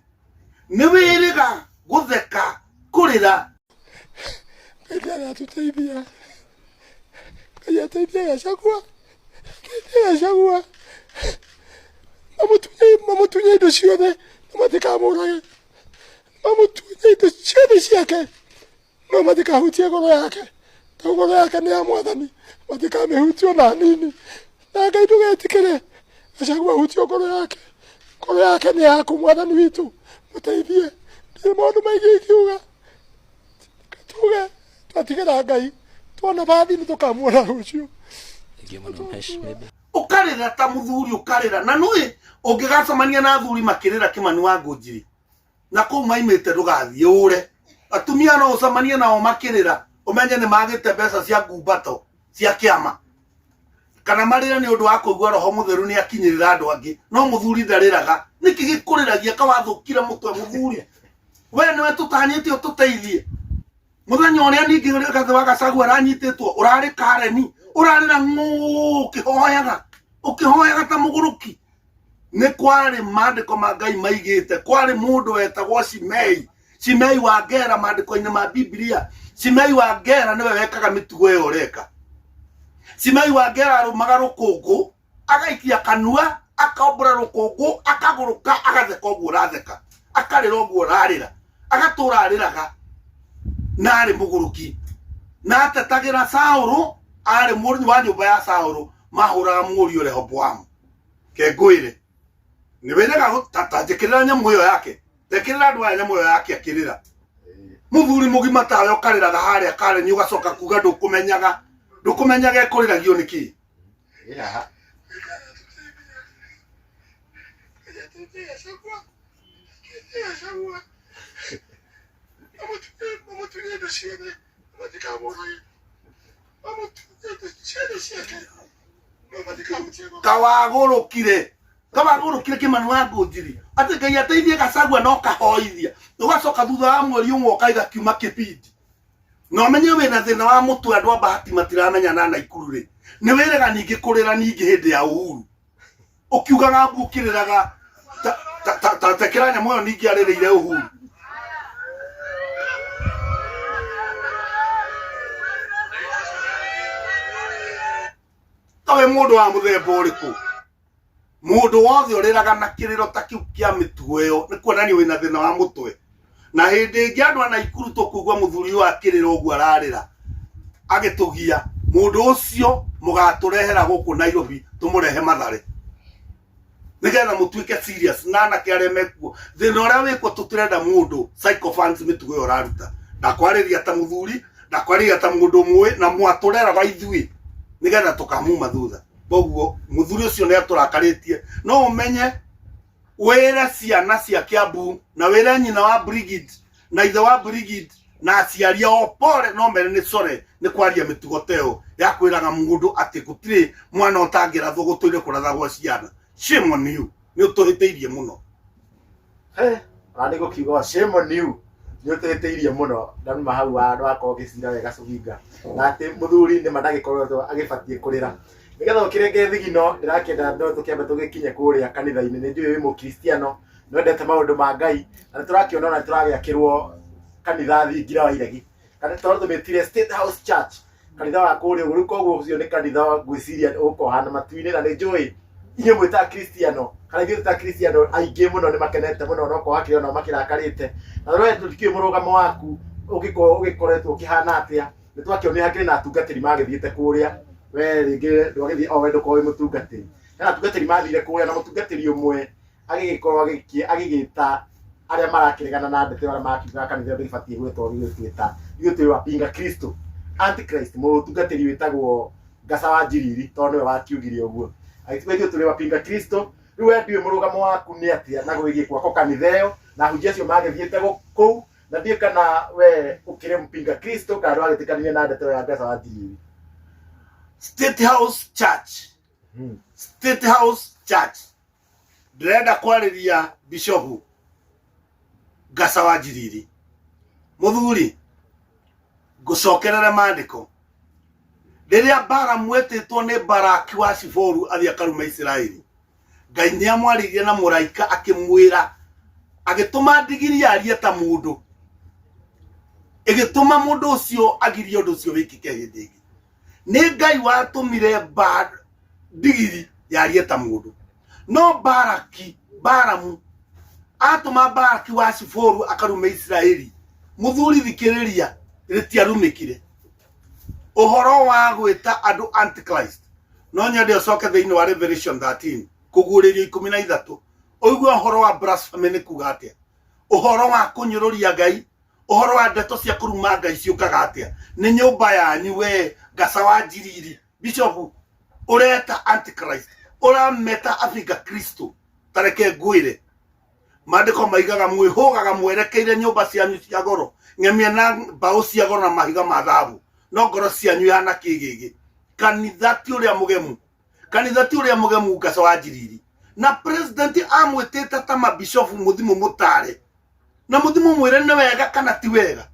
nĩ wĩrĩga gũtheka kũrĩra. Ngai nĩagatũteithia. Ngai ateithie Gachagua. Ateithie Gachagua. Mamũtunye mamũtunye indo ciothe na matikamũrage. Mamũtunye indo ciothe ciake no matikahutie ngoro yake. Tondũ ngoro yake nĩ ya mwathani matikamĩhutie ona hanini. Na Ngai ndũgetĩkĩre Gachagua ahutio ngoro yake. Ngoro yake nĩ yaku mwathani witũ. Mũteithie. Ndirĩ maũndũ maingĩ ingiuga. Tuge twatigĩra Ngai tuona bathi nĩ tũkamuona rũciũ. Thank you mũno Mhesh, maybe. Ũkarĩra ta mũthuri ũkarĩra, na nũĩ ũngĩgacemania na athuri makĩrĩra Kĩmani wa Ngũnjiri na kũu maimĩte ndũgathiĩ ũre. Atumia no ũcemanie nao makĩrĩra ũmenye nĩ magĩte mbeca cia ngumbato cia kĩama, kana marĩre nĩ ũndũ wa kũigua roho mũtheru nĩ akinyĩrĩra andũ angĩ, no mũthuri ndarĩraga. Nĩkĩ gĩkũrĩragia kawathũkire mũtwe mũthuri? We nĩwe tũtanyĩte ũtũteithie. Mũthenya ũrĩa ningĩ Rigathĩ wa Gachagua aranyitĩtwo ũrarĩ Kareni, ũrarĩra ng'ũũ ũkĩhoyaga, ũkĩhoyaga ta mũgũrũki. Nĩ kwarĩ maandĩko ma Ngai maigĩte, kwarĩ mũndũ wetagwo Shimei, Shimei wa Gera maandĩko-inĩ ma Biblia. Shimei wa Gera nĩwe wekaga mĩtugo ĩyo ũreka. Shimei wa Gera arũmaga rũkũngũ, agaikia kanua, akombora rũkũngũ, akagũrũka, agatheka ũguo ũratheka, akarĩra ũguo ũrarĩra, agatũra arĩraga. Na arĩ mũgũrũki na atetagĩra Saũlũ, arĩ mũrũ wa nyũmba ya Saũlũ, mahũraga mũriũ Rehoboamu. Kengwĩre nĩ wĩrega ta njĩkĩrĩra nyamũ ĩyo yake, tekĩrĩra andũ aya nyamũ ĩyo yake akĩrĩra. Mũthuri mũgima tawe ũkarĩraga harĩa Karen, ũgacoka kuga ndũkũmenyaga, ndũkũmenyaga ĩkũrĩragio nĩ kĩ. Ĩ haha. Kawagũrũkire, kawagũrũkire Kĩmani wa Ngũnjiri, atĩ Ngai ateithie Gachagua no kahoithia, ũgacoka thutha wa mweri ũmwe ũkaiga kiuma kĩbindi na ũmenye wĩna thĩna wa mũtwe. Andũ a Bahati matiramenya na Naikuru rĩ nĩ wĩrega ningĩ kũrĩra ningĩ hĩndĩ ya Uhuru ũkiugaga mbu ũkĩrĩraga ta tekĩra nyamũ ĩyo ningĩ arĩrĩire Uhuru. Tawe mũndũ wa mũthemba ũrĩkũ? Mũndũ wothe ũrĩraga na kĩrĩro ta kĩu kĩa mĩtugo ĩyo nĩ kuonania wĩna thĩna wa mũtwe. Na hĩndĩ ĩngĩ andũ a Naikuru tũkũigua mũthuri ũyũ akĩrĩra ũguo ararĩra agĩtũgia, mũndũ ũcio mũgatũrehera gũkũ Nairobi, tũmũrehe Mathare nĩgetha mũtuĩke serious na anake arĩa mekuo. Thĩna ũrĩa wĩkuo, tũtirenda mũndũ sycophants. Mĩtugo ĩyo ũraruta, ndakwarĩria ta mũthuri, ndakwarĩria ta mũndũ mũĩ na mwatũreraga ithuĩ nĩgetha tũkamuma thutha. Koguo mũthuri ũcio nĩ atũrakarĩtie. No ũmenye wĩre ciana cia Kiambu na wĩre nyina wa Brigid na ithe wa Brigid na aciari ao pore, no mere nĩ core nĩ kwaria mĩtugo ta ĩyo ya kwĩraga mũndũ atĩ gũtirĩ mwana ũtangĩrathwo, gũtũire kũrathagwo ciana. Shame on you, nĩ ũtũhĩtĩirie mũno. Ona nĩ gũkiuga shame on you, nĩ ũtũhĩtĩirie mũno. Ndanuma hau wakorwo ũgĩcira wega cũginga na atĩ mũthuri nĩ ma ndagĩkoretwo agĩbatiĩ kũrĩra nĩgetha ũkĩrenge thigino. Ndĩrakĩenda no tũkĩambe tũgĩkinye kũrĩa kanitha-inĩ. Nĩ njũĩ wĩ mũkristiano, nĩwendete maũndũ ma Ngai, na nĩ tũrakĩona ona nĩ tũragĩakĩrwo kanitha thingira wa iregi, kana tondũ tũmĩtire State House Church, kanitha wa kũrĩa ũguo. Rĩu koguo ũcio nĩ kanitha ngwĩciria ũgũkorwo hana matu-inĩ, na nĩ njũĩ inyuĩ mwĩ ta kristiano kana ithuĩ ta kristiano aingĩ mũno nĩ makenete mũno, no korwo hakĩrĩ onao makĩrakarĩte. Na we tũtikĩũĩ mũrũgamo waku ũngĩkorwo ũgĩkoretwo ũkĩhana atĩa. Nĩ twakĩonire hakĩrĩ na atungatĩri magĩthiĩte kũrĩa, we rĩngĩ ndwagĩthiĩ, o we ndũkorwo wĩ mũtungatĩri. Hena atungatĩri mathire kũrĩa, na mũtungatĩri ũmwe agĩgĩkorwo agĩgĩta arĩa marakĩregana na ndeto, arĩa makiugaga kanitha ĩyo ndĩbatiĩ gwĩtwo, gĩgĩtwĩta ithuĩ twĩ wapinga Kristo, antichrist. Mũtungatĩri wĩtagwo Ngaca wa Njiriri, tondũ nĩwe wakiugire ũguo, agĩtuga ithuĩ tũrĩ wapinga Kristo. Rĩu we ndiũĩ mũrũgamo waku nĩ atĩa na gwĩgiĩ gwakwo kanitha ĩyo na ahunjia acio magĩthiĩte kũu, na ndiũĩ kana we ũkĩrĩ mpinga Kristo kana ndwagĩtĩkanire na ndeto ya Ngaca wa Njiriri. State House Church. State House Church, ndĩrenda kwarĩria Bishopu Ngaca wa Njiriri. Mũthuri, ngũcokerere maandĩko. Rĩrĩa Balamu etĩtwo nĩ Baraki wa Siforu athiĩ akarume Isiraeli, Ngai nĩ amwarĩirie na mũraika, akĩmwĩra, agĩtũma ndigiri yarie ta mũndũ, ĩgĩtũma mũndũ ũcio agirie ũndũ ũcio wĩkĩke hĩndĩ ĩngĩ. Nĩ Ngai watũmire ndigiri yarie ta mũndũ, no Baraki, Balamu atũma Baraki wa Siforu akarume Isiraeli. Mũthuri, thikĩrĩria, rĩtiarumĩkire ũhoro wa gwĩta andũ antichrist. No nyende ũcoke thĩinĩ wa Revelation 13, kũguũrĩrio 13, ũigue ũhoro wa blasphemy nĩ kuga atĩa, ũhoro wa kũnyũrũria Ngai, ũhoro wa ndeto cia kũruma Ngai ciũkaga atĩa. Nĩ nyũmba yanyu we Ngaca wa Njiriri, bishop, ũreta antichrist, ũrameta abinga Kristo. Tareke ngwĩre, maandĩko maigaga mwĩhũgaga mwerekeire nyũmba cianyu cia goro ng'emie na mbaũ cia goro na mahiga ma thahabu, no ngoro cianyu ihana kĩgĩgĩ. Kanitha ti ũrĩa mũgemu, kanitha ti ũrĩa mũgemu, Ngaca wa Njiriri, na president amwĩtĩte ta mabishofu mũthimũ mũtare na mũthimũ mwĩre nĩ wega kana ti wega.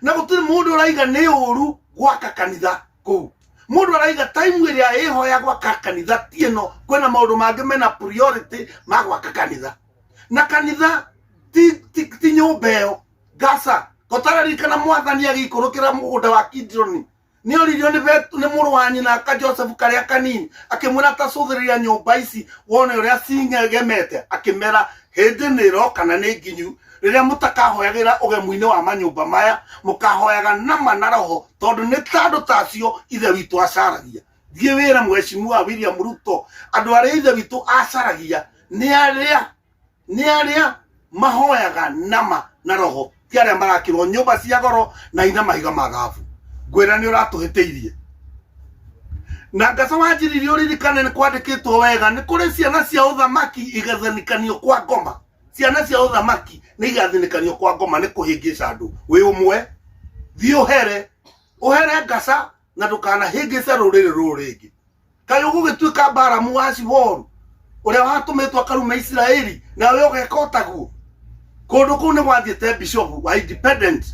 Na gũtirĩ mũndũ ũraiga nĩ ũru gwaka kanitha kũu. Mũndũ araiga time ĩrĩa ĩho ya gwaka kanitha ti ĩno, kwĩna maũndũ mangĩ mena priority ma gwaka kanitha. Na kanitha ti nyũmba ĩyo. Ngaca kotaririkana Mwathani agĩikũrũkĩra mũgũnda wa Kidironi, nĩ oririo nĩ mũrũ wa nyina ka Joseph karĩa kanini, akĩmwĩra, ta cũthĩrĩria nyũmba ici wone ũrĩa cingegemete. Akĩmera hĩndĩ nĩ ĩroka na nĩ nginyu. Rĩrĩa mũtakahoyagĩra ũgemu-inĩ wa manyũmba maya, mũkahoyaga nama na roho, tondũ nĩ ta andũ ta acio Ithe witũ acaragia. Thiĩ wĩre Mheshimiwa William Ruto, andũ arĩa Ithe witũ acaragia nĩ arĩa nĩ arĩa mahoyaga nama na roho, ti arĩa marakĩrwo nyũmba cia goro na ina mahiga ma thahabu. Ngwĩra nĩ ũratũhĩtĩirie. Na Ngaca wa Njiriri, ũririkane nĩ kwandĩkĩtwo wega, nĩ kũrĩ ciana cia ũthamaki igathinĩkanio kwa ngoma. Ciana cia ũthamaki nĩ igathinĩkanio kwa ngoma nĩ kũhĩngĩca andũ. Wĩ ũmwe, thiĩ ũhere, ũhere Ngaca na ndũkanahĩngĩce rũrĩrĩ rũrũ rĩngĩ. Kaĩ ũgũgĩtuĩka Balamu wa Ziporu ũrĩa watũmĩtwo akarume Isiraeli, nawe ũgeka o taguo? Kũndũ kũu nĩ gwathiĩte bishopu wa Independent,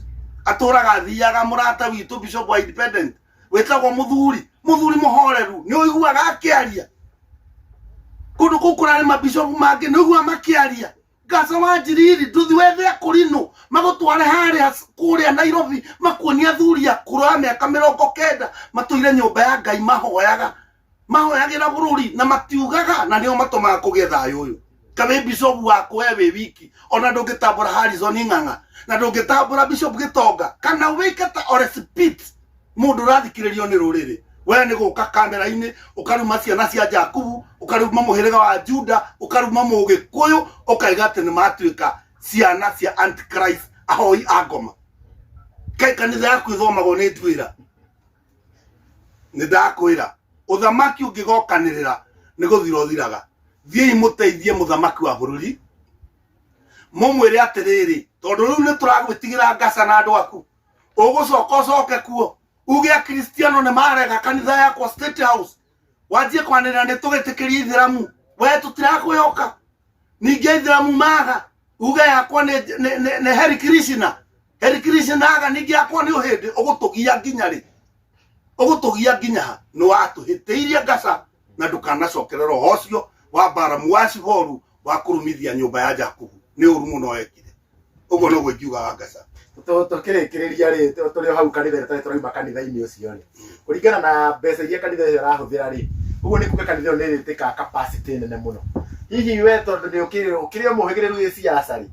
atũraga athiaga, mũrata witũ bishopu wa Independent wĩtagwo mũthuri, mũthuri mũhoreru, nĩ ũiguaga akĩaria. Kũndũ kũu kũrarĩ mabishopu mangĩ, nĩ ũiguaga makĩaria. Ngaca wa Njiriri, nduthi wethe akũrinũ magũtware harĩa kũrĩa Nairobi, makuonia athuri akũrũ a mĩaka 90 matũire nyũmba ya Ngai, mahoyaga, mahoyagĩra bũrũri na matiugaga, na nĩo matũmaga kũgĩe thayũ ũyũ. Kaĩ bishop waku we wĩ wiki, ona ndũngĩtambũra Harrison Ng'ang'a, na ndũngĩtambũra Bishop Gĩtonga, kana wĩke ta Oresipit, mũndũ ũrathikĩrĩrio nĩ rũrĩrĩ. We nĩ gũka kamera-inĩ ũkaruma ciana cia Jakubu, ũkaruma mũhĩrĩga wa Juda, ũkaruma mũgĩkũyũ, ũkaiga atĩ nĩ matuĩka ciana cia Antichrist, ahoi a ngoma. Kaĩ kanitha yaku ĩthomagwo nĩ nduĩra? Nĩ ndakwĩra, ũthamaki ũngĩgokanĩrĩra nĩ gũthira ũthiraga. Thiĩi mũteithie mũthamaki wa bũrũri, mũmwĩre atĩrĩrĩ, tondũ rĩu nĩ tũragwĩtigĩra Ngaca na andũ aku, ũgũcoka ũcoke kuo uge akristiano nĩ marega kanitha yakwa State House, wanjie kwanĩrĩra nĩ tũgĩtĩkĩria ithĩramu, we tũtirakwĩhoka. Ningĩ ithĩramu maga uge yakwa nĩ Hare Krishna, Hare Krishna aga, ningĩ yakwa nĩ ũhĩndĩ. Ũgũtũgia nginya rĩ? Ũgũtũgia nginya ha? Nĩ watũhĩtĩirie Ngaca, na ndũkanacokere roho ũcio wa Balamu wa Ziporu wa kũrumithia nyũmba ya Jakubu. Nĩ ũru mũno wekire ũguo, noguo ingiuga Ngaca. Tũkĩrĩkĩrĩria rĩ, tũrĩ o hau kanitha ĩrĩa tũrauma kanitha-inĩ ũcio rĩ, kũringana na mbeca iria kanitha ĩyo ĩrahũthĩra rĩ, ũguo nĩ kuga kanitha ĩyo nĩ ĩrĩtĩkaga capacity nene mũno. Hihi we tondũ nĩ ũkĩrĩ o mũhĩgĩrĩru wĩ siasa rĩ,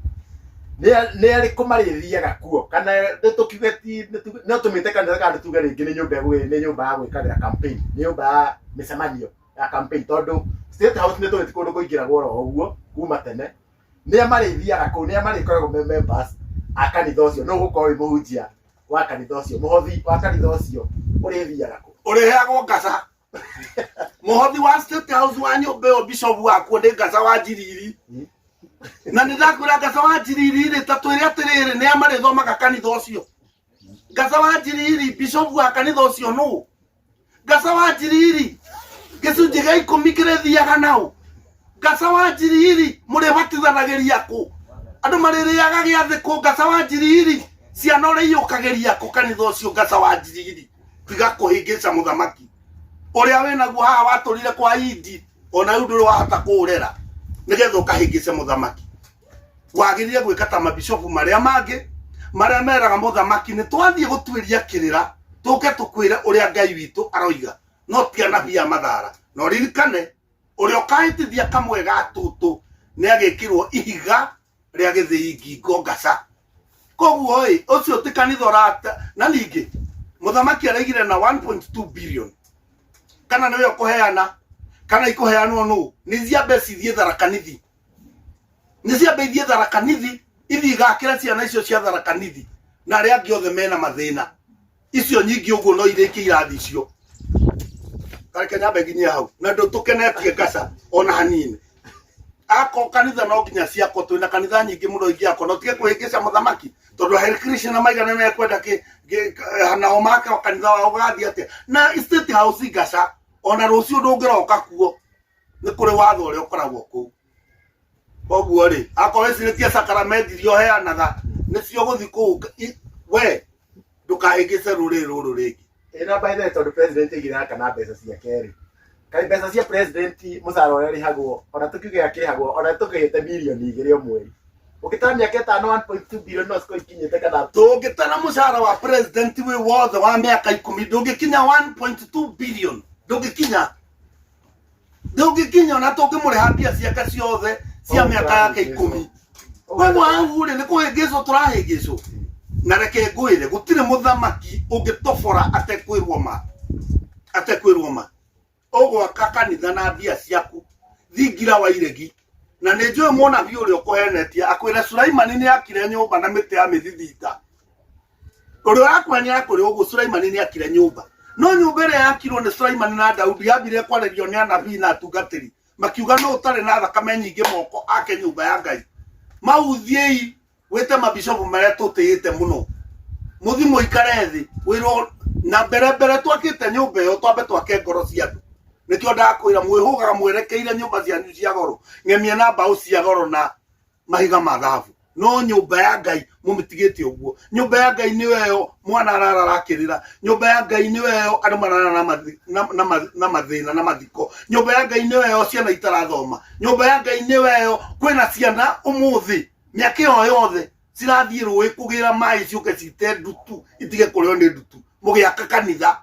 nĩ arĩkũ marĩthiaga kuo? Kana nĩ tũkiuge ti no tũmĩte kanitha, kana tuge rĩngĩ nĩ nyũmba nĩ nyũmba ya gwĩkagĩra campaign, nĩ nyũmba ya mĩcemanio ya campaign, tondũ State House nĩ tũĩ ti kũndũ kũingĩragwo oro ũguo kuma tene. Nĩa marĩthiaga kũu? Nĩa marĩkoragwo me members a kanitha ũcio? Nũ ũgũkorwo wĩ mũhunjia wa kanitha ũcio? Mũhothi wa kanitha ũcio ũrĩthiaga kũ? Ũrĩheagwo Ngaca. Mũhothi wa State House wa nyũmba ĩyo bishop wakuo nĩ Ngaca wa Njiriri. Na nĩ ndakwĩra, Ngaca wa Njiriri rĩ, ta twĩre atĩrĩrĩ, nĩa marĩthomaga kanitha ũcio? Ngaca wa Njiriri, bishop wa kanitha ũcio nũ? Ngaca wa Njiriri, gĩcunjĩ gĩa 10 kĩrĩthiaga nao? Ngaca wa Njiriri, mũrĩbatithanagĩria kũ? Andũ marĩrĩaga gĩathĩ kũ? Ngaca wa Njiriri, ciana ũrĩiyũkagĩria kũ kanitha ũcio? Ngaca wa Njiriri, tiga kũhĩngĩca mũthamaki ũrĩa wĩnaguo haha watũrire kwa indi, ona rĩu ndũrĩ wahota kũũrera nĩgetha ũkahĩngĩce mũthamaki. Wagĩrĩire gwĩka ta mabishopu marĩa mangĩ, marĩa meraga mũthamaki nĩ twathiĩ gũtuĩria kĩrĩra, tũke tũkwĩre ũrĩa Ngai witũ aroiga, no ti anabii a mathara. Na ũririkane, ũrĩa ũkahĩtithia kamwe ga tũtũ nĩ agĩkĩrwo ihiga rĩa gĩthĩi ngingo. Ngaca koguo ĩ, ũcio ti kanitha ũrata. Na ningĩ mũthamaki araigire na 1.2 billion, kana nĩwe ũkũheana kana ikũheanwo nũ? Nĩ ciambe cithiĩ Tharakanithi, nĩ ciambe ithiĩ Tharakanithi, ithiĩ igakĩra ciana icio cia Tharakanithi na arĩa angĩ othe mena mathĩna. Icio nyingĩ ũguo no irĩkie irathi icio. Kareke nyambe nginyie hau, na ndũtũkenetie Ngaca ona hanini. Ako kanitha no nginya ciakwo, twĩna kanitha nyingĩ mũno ingĩakwo, no tige kũhĩngĩca mũthamaki, tondũ Hare Krishna maigana mekwenda nao make kanitha wao ũgathiĩ atĩa na State House? Ngaca, ona rũciũ ndũngĩroka kuo, nĩ kũrĩ watho ũrĩa ũkoragwo kũu. Koguo rĩ, akorwo wĩcirĩtie sakaramenti iria ũheanaga nĩcio gũthi kũu, we ndũkahĩngĩce rũrĩrĩ rũrũ rĩngĩ. Ĩ na by the way, tondũ president aigire gaka na mbeca ciake rĩ, kaĩ mbeca cia president, mũcara ũrĩa arĩhagwo, ona tũkiuge akĩrĩhagwo, ona tũkĩhĩte mirioni 2 o mweri, ũngĩtara mĩaka 5, 1.2 billion no cikorwo ikinyĩte kana? Tũngĩtara mũcara wa president wĩ wothe wa mĩaka 10, ndũngĩkinya 1.2 billion, ndũngĩkinya, ndũngĩkinya, ona tũngĩmũrĩha mbia ciake ciothe cia mĩaka yake 10. Koguo hau rĩ, nĩ kũhĩngĩcwo tũrahĩngĩcwo. Na reke ngwĩre, gũtirĩ mũthamaki ũngĩtobora atekwĩrwo ma, atekwĩrwo ma. Ũgwaka kanitha na mbia ciaku thingira wa iregi. Na nĩ njũĩ mũnabii ũrĩa ũkũhenetie akwĩre Sulaimani nĩ akire nyũmba na mĩtĩ ya mĩthithinda. Ũrĩa ũrakũhenia akwĩre ũguo, Sulaimani nĩ akire nyũmba. No nyũmba ĩrĩa yakirwo nĩ Sulaimani na Daudi yambire kwarĩrio nĩ anabii na atungatĩri, makiuga nũ ũtarĩ na thakame nyingĩ moko ake nyũmba ya Ngai. Mau thiĩi wĩte mabishopu marĩa tũtĩĩte mũno, mũthi mũikare thĩ wĩrwo na mbere mbere twakĩte nyũmba ĩyo twambe twake ngoro cia andũ. Nĩkĩo ndakwĩra mwĩhũgaga mwerekeire nyũmba cianyu cia goro, ng'emie na mbaũ cia goro na mahiga ma thahabu, no nyũmba ya Ngai mũmĩtigĩte ũguo. Nyũmba ya Ngai nĩyo ĩyo mwana arara arakĩrĩra, nyũmba ya Ngai nĩyo ĩyo andũ marara na mathĩna na mathiko, nyũmba ya Ngai nĩyo ĩyo ciana itarathoma, nyũmba ya Ngai nĩyo ĩyo kwĩna ciana ũmũthĩ mĩaka ĩyo yothe cirathiĩ rũĩ kũgĩra maĩ ciũke cite ndutu itige kũrĩo nĩ ndutu, mũgĩaka kanitha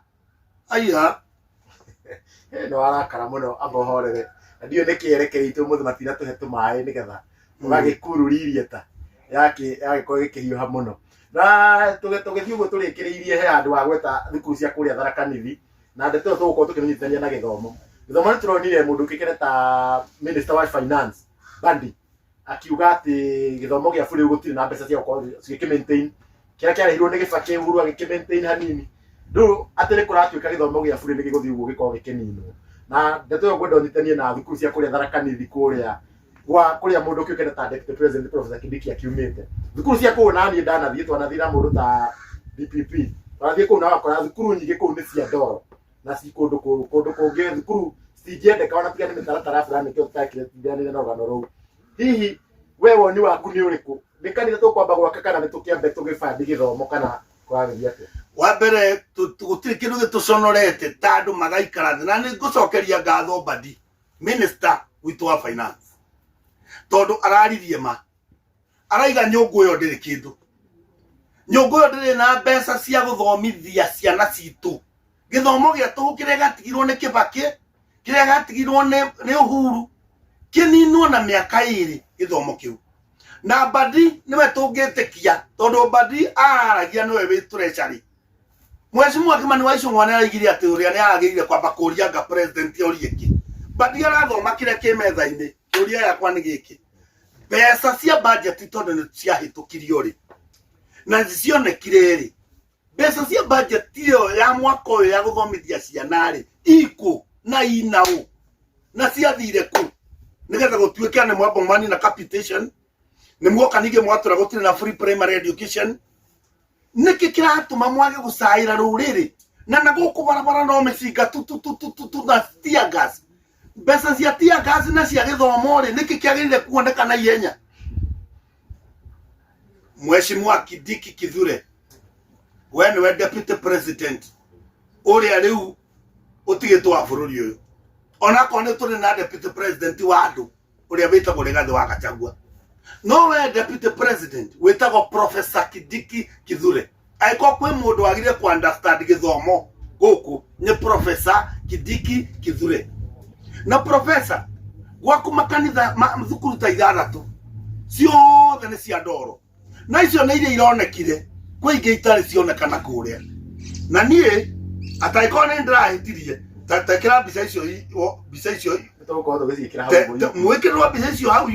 aiya. Nĩ warakara mũno, amba ũhorere. Na ndiũĩ nĩkĩ erekeire ũmũthĩ matinatũhe tũmaĩ nĩgetha ũgagĩkururirie ta yagĩkorwo ĩgĩkĩhiũha mũno. Na tũgĩthiĩ ũguo tũrĩkĩrĩirie, he handũ wagweta thukuru cia kũrĩa Tharaka Nithi, na ndeto ĩyo tũgũkorwo tũkĩmĩnyitithania na gĩthomo. Gĩthomo nĩ tũronire mũndũ ũkĩkĩre ta Minister wa Finance Mbadi akiuga atĩ gĩthomo gĩa bure gũtirĩ na mbeca cia gũkorwo cigĩkĩ maintain kĩrĩa kĩarehirwo nĩ Gĩbakĩ, Uhuru agĩkĩ maintain hanini, rĩu atĩ nĩ kũratuĩka gĩthomo gĩa bure nĩ gĩgũthiĩ ũguo gĩkorwo gĩkĩninwo. Na ndeto ĩyo ngwenda ũnyitanie na thukuru cia kũrĩa Tharaka Nithi, kũrĩa gwa kũrĩa mũndũ ũkĩũkĩte ta Deputy President Professor Kindiki akiumĩte. Thukuru cia kũu, na niĩ ndanathiĩ, twanathiĩ na mũndũ ta DPP, twanathiĩ kũu na wakora thukuru nyingĩ kũu nĩ cia ndoro na ci kũndũ kũndũ kũngĩ thukuru citingĩendeka ona tiga nĩ mĩtaratara fulani, nĩkĩo tũtakĩranire na rũgano rũu. Hihi we woni waku nĩ ũrĩkũ? Nĩ kanitha tũkwamba gwaka kana nĩ tũkĩambe tũgĩbandi gĩthomo kana kũragĩthiĩ atĩa? Wa mbere, gũtirĩ kĩndũ gĩtũconorete ta andũ magaikara thĩ, na nĩ ngũcokeria ngatho Mbadi, minister witũ wa finance, tondũ araririe ma araiga nyũngũ ĩyo ndĩrĩ kĩndũ, nyũngũ ĩyo ndĩrĩ na mbeca cia gũthomithia ciana citũ. Gĩthomo gĩa tũhũ kĩrĩa gĩatigirwo nĩ Kĩbakĩ, kĩrĩa gĩatigirwo nĩ Uhuru, kĩninwo na mĩaka 2 gĩthomo kĩu. Na Mbadi nĩwe tũngĩtĩkia, tondũ Mbadi araragia nĩwe wĩ treasury. Mheshimiwa Kimani wa Ichung'wa nĩ araigire atĩ ũrĩa nĩ aragĩrĩire kwamba kũria anga president orie kĩ. Mbadi arathoma kĩrĩa kĩ metha-inĩ. Kĩũria yakwa nĩ gĩkĩ, mbeca cia budget tondũ nĩ ciahĩtũkirio rĩ na cionekire rĩ, mbeca cia budget ĩyo ya mwaka ũyũ ya gũthomithia ciana rĩ ikũ na inaũ na ciathire kũ, nĩgetha gũtuĩke nĩ mwamba mwanina capitation, nĩ muoka ningĩ mwatũra gũtirĩ na free primary education? Nĩkĩ kĩratũma mwage gũcaĩra rũrĩrĩ na gũkũ barabara no mĩcinga tu tu tu tu tu tu na tear gas? Mbeca cia tear gas na cia gĩthomo rĩ, nĩkĩ kĩagĩrĩire kuoneka na ihenya? Mheshimiwa Kindiki Kithure, we nĩwe deputy president ũrĩa rĩu ũtigĩtwo wa bũrũri ũyũ, onakorwo nĩ tũrĩ na deputy president wa andũ ũrĩa wĩtagwo Rigathĩ wa Gachagua, no we deputy president wĩtagwo Professor Kindiki Kithure, angĩkorwo kwĩ mũndũ wagire ku understand gĩthomo gũkũ nĩ Professor Kindiki Kithure. Na professor, gwaku makanitha thukuru ta 6 ciothe nĩ cia ndoro, na icio nĩ iria ironekire, kwĩ ingĩ itarĩ cionekana kũrĩa. Na niĩ atangĩkorwo nĩ ndĩrahĩtirie, tekĩra mbica icio mbica icio. Tũgũkorwo tũgĩciĩkĩra hau ũguo. Mwĩkĩrĩrwo mbica icio hau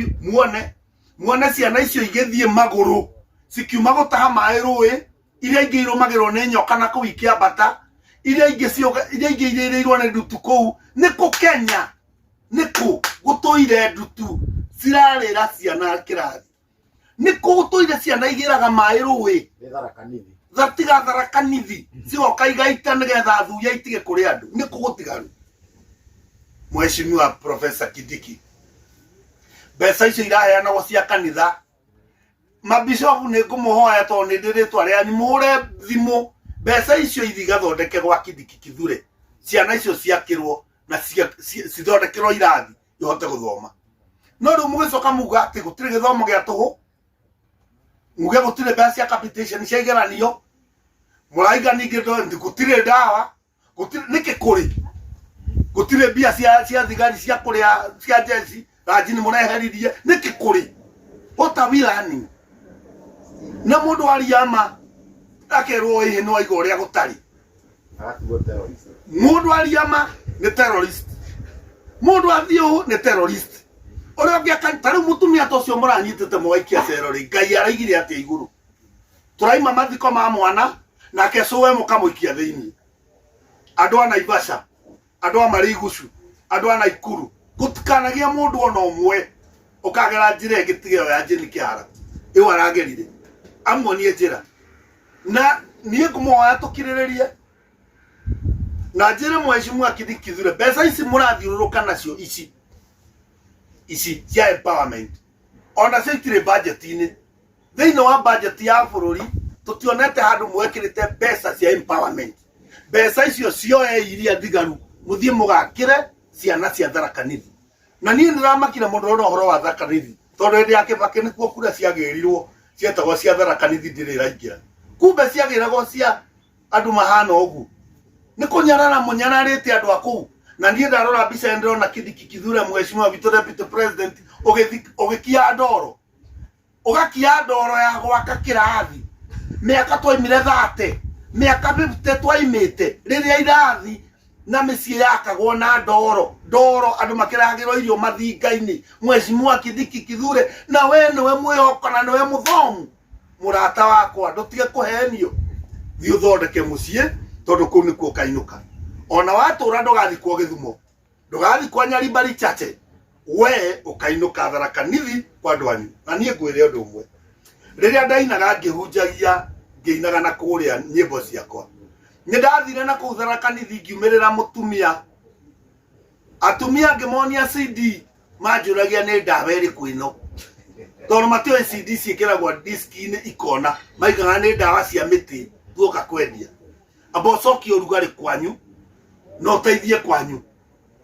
muone ciana icio igĩthiĩ magũrũ cikiuma gũtaha maĩ rũĩ, iria ingĩ irũmagĩrwo nĩ nyoka na kũu ikĩambata, iria ingĩ iria ingĩ irĩrĩirwo nĩ ndutu kũu. Nĩ kũ Kenya? Nĩ kũ gũtũire ndutu cirarĩra ciana kĩrathi? Nĩ kũ gũtũire ciana igĩraga maĩ rũĩ? Nĩ Tharaka Nithi. Tiga Tharaka Nithi, cigoka igaita nĩgetha thuya itige kũrĩ andũ. Nĩ kũ gũtigaru? Mheshimiwa Professor Kindiki, mbeca icio iraheanagwo cia kanitha, mabishopu nĩ ngũmũhoya, tondũ nĩ ndĩ rĩtwa rĩanyu, mũhũre thimũ mbeca icio ithi igathondeke gwa Kindiki Kithure, ciana icio ciakĩrwo na cithondekerwo irathi ihote gũthoma. No rĩu mũgĩcoka muga atĩ gũtirĩ gĩthomo gĩa tũhũ, muge gũtirĩ mbeca cia capitation cia igeranio, mũraiga ningĩ gũtirĩ ndawa, gũtirĩ nĩkĩ kũrĩ, gũtirĩ mbia cia thigari cia kũrĩa cia jeshi ranji nĩ mũreheririe, nĩkĩ kũrĩ? What are we learning? Na mũndũ aria ma akerwo ĩhĩ no aiga ũrĩa gũtarĩ. Agatuo terrorist. Mũndũ aria ma nĩ terrorist. Mũndũ athiĩ ũũ nĩ terrorist. Ũrĩa ũngĩ aka ta rĩu mũtumia ta ũcio mũranyitĩte mũgaikia cero rĩ, Ngai araigire atĩa igũrũ? Tũraima mathiko ma mwana nake cũwe mũkamũikia thĩinĩ. Andũ a Naivasha, andũ a Marigucu, andũ a Naikuru, gũtikanagia mũndũ ona ũmwe ũkagera njĩra ĩngĩ tiga ĩyo ya Jane Kĩhara ĩyo aragerire, amuonie njĩra. Na niĩ ngũmũhoya tũkirĩrĩrie na njĩre mheshimiwa Kindiki Kithure, mbeca ici mũrathiũrũrũka nacio ici ici cia empowerment ona cio itirĩ budget-inĩ. Thĩinĩ wa budget ya bũrũri tũtionete handũ mwekĩrĩte mbeca cia empowerment. Mbeca icio cioe iria thigaru mũthiĩ mũgakĩre ciana cia Tharaka Nithi. Na niĩ nĩramakire mũno na ũhoro wa Tharaka Nithi tondũ hĩndĩ ya Kĩbakĩ nĩkuo kura ciagĩrirwo cietagwo cia Tharaka Nithi ndĩrĩ ĩraingĩra. Kumbe ciagĩragwo cia andũ mahana ũguo. Nĩ kũnyarara mũnyararĩte andũ a kũu. Na niĩ ndarora mbica ĩno ndĩrona Kindiki Kithure mheshimiwa witũ deputy president ũgĩkia ndoro. Ũgakia ndoro ya gwaka kĩrathi. Mĩaka twaimire 30, mĩaka 50 twaimĩte rĩrĩa irathi na mĩciĩ yakagwo na ndoro. Ndoro andũ makĩragĩrwo irio mathinga-inĩ. Mheshimiwa Kindiki Kithure, na we nĩwe mwĩhoko na nĩwe mũthomu. Mũrata wakwa, ndũtige kũhenio. Thiĩ ũthondeke mũciĩ tondũ kũu nĩkuo ũkainũka. Ona watũra ndũgathikwo Gĩthumo, ndũgathi kwa Nyaribari Chache, we ũkainũka Tharaka Nithi kwa andũ anyu. Na niĩ ngwĩre ũndũ ũmwe, rĩrĩa ndainaga ngĩhunjagia ngĩinaga na kũrĩa nyĩmbo ciakwa, nĩ ndathire na kũu Tharaka Nithi ngiumĩrĩra mũtumia, atumia ngĩmonia CD manjũragia nĩ ndawa ĩrĩkũ ĩno, tondũ matiũĩ CD ciĩkĩragwo diski-inĩ ikona, maigaga nĩ ndawa cia mĩtĩ tuoka kwendia. Amba ũcokie ũrugarĩ kwanyu na ũteithie kwanyu.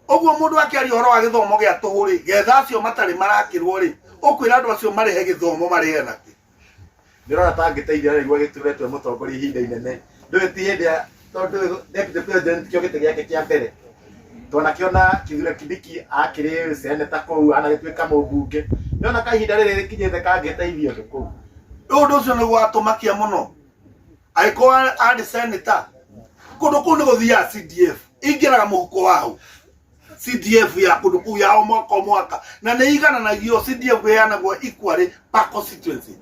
Ũguo mũndũ akĩaria ũhoro wa gĩthomo gĩa tũhũ rĩ, getha acio matarĩ marakĩrwo rĩ, ũkwĩra andũ acio marĩhe gĩthomo marĩhe nakĩ? Ndĩrona ta angĩteithia nĩguo agĩturetwo mũtongoria ihinda inene. Ndũĩ ti hĩndĩ ya tondũ deputy president kĩo gĩtĩ gĩake kĩa mbere. Twanakĩona Kithure Kindiki akĩrĩ seneta kũu anagĩtuĩka mũmbunge. Ndĩrona ka ihinda rĩrĩ rĩkinyĩte kangĩteithia ũndũ kũu. Ũndũ ũcio nĩguo watũmakia mũno. Angĩkorwo arĩ senator, kũndũ kũu nĩ gũthiaga CDF, ingĩraga mũhuko wao. CDF ya kũndũ kũu ya o mwaka o mwaka, na nĩ igananagio. CDF ĩheanagwo equally per constituency.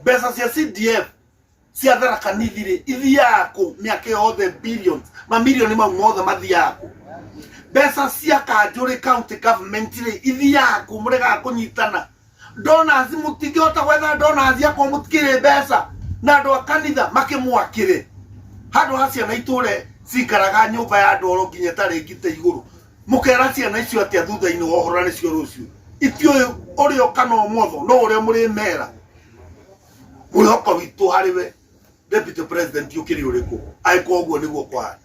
Mbeca cia CDF cia Tharaka Nithi rĩ, ithiaga kũ mĩaka yothe? Billions, mamirioni mau mothe mathiaga kũ? Mbeca cia kanjũ rĩ, county government rĩ, ithiaga kũ? Mũregaga kũnyitana donors, mũtingĩhota gwetha donors akorwo mũtikĩrĩ mbeca, na andũ a kanitha makĩmwakĩre handũ ha ciana itũre cikaraga nyũmba ya ndoro nginya ĩtarĩ ngite igũrũ. Mũkera ciana icio atĩa thutha-inĩ wa ũhoro na nĩcio rũciũ itiũĩ ũrĩo kana ũmotho, no ũrĩa mũrĩmera? Mwĩhoko witũ harĩ we deputy president ũkĩrĩ ũrĩkũ angĩkorwo ũguo nĩguo kũhana?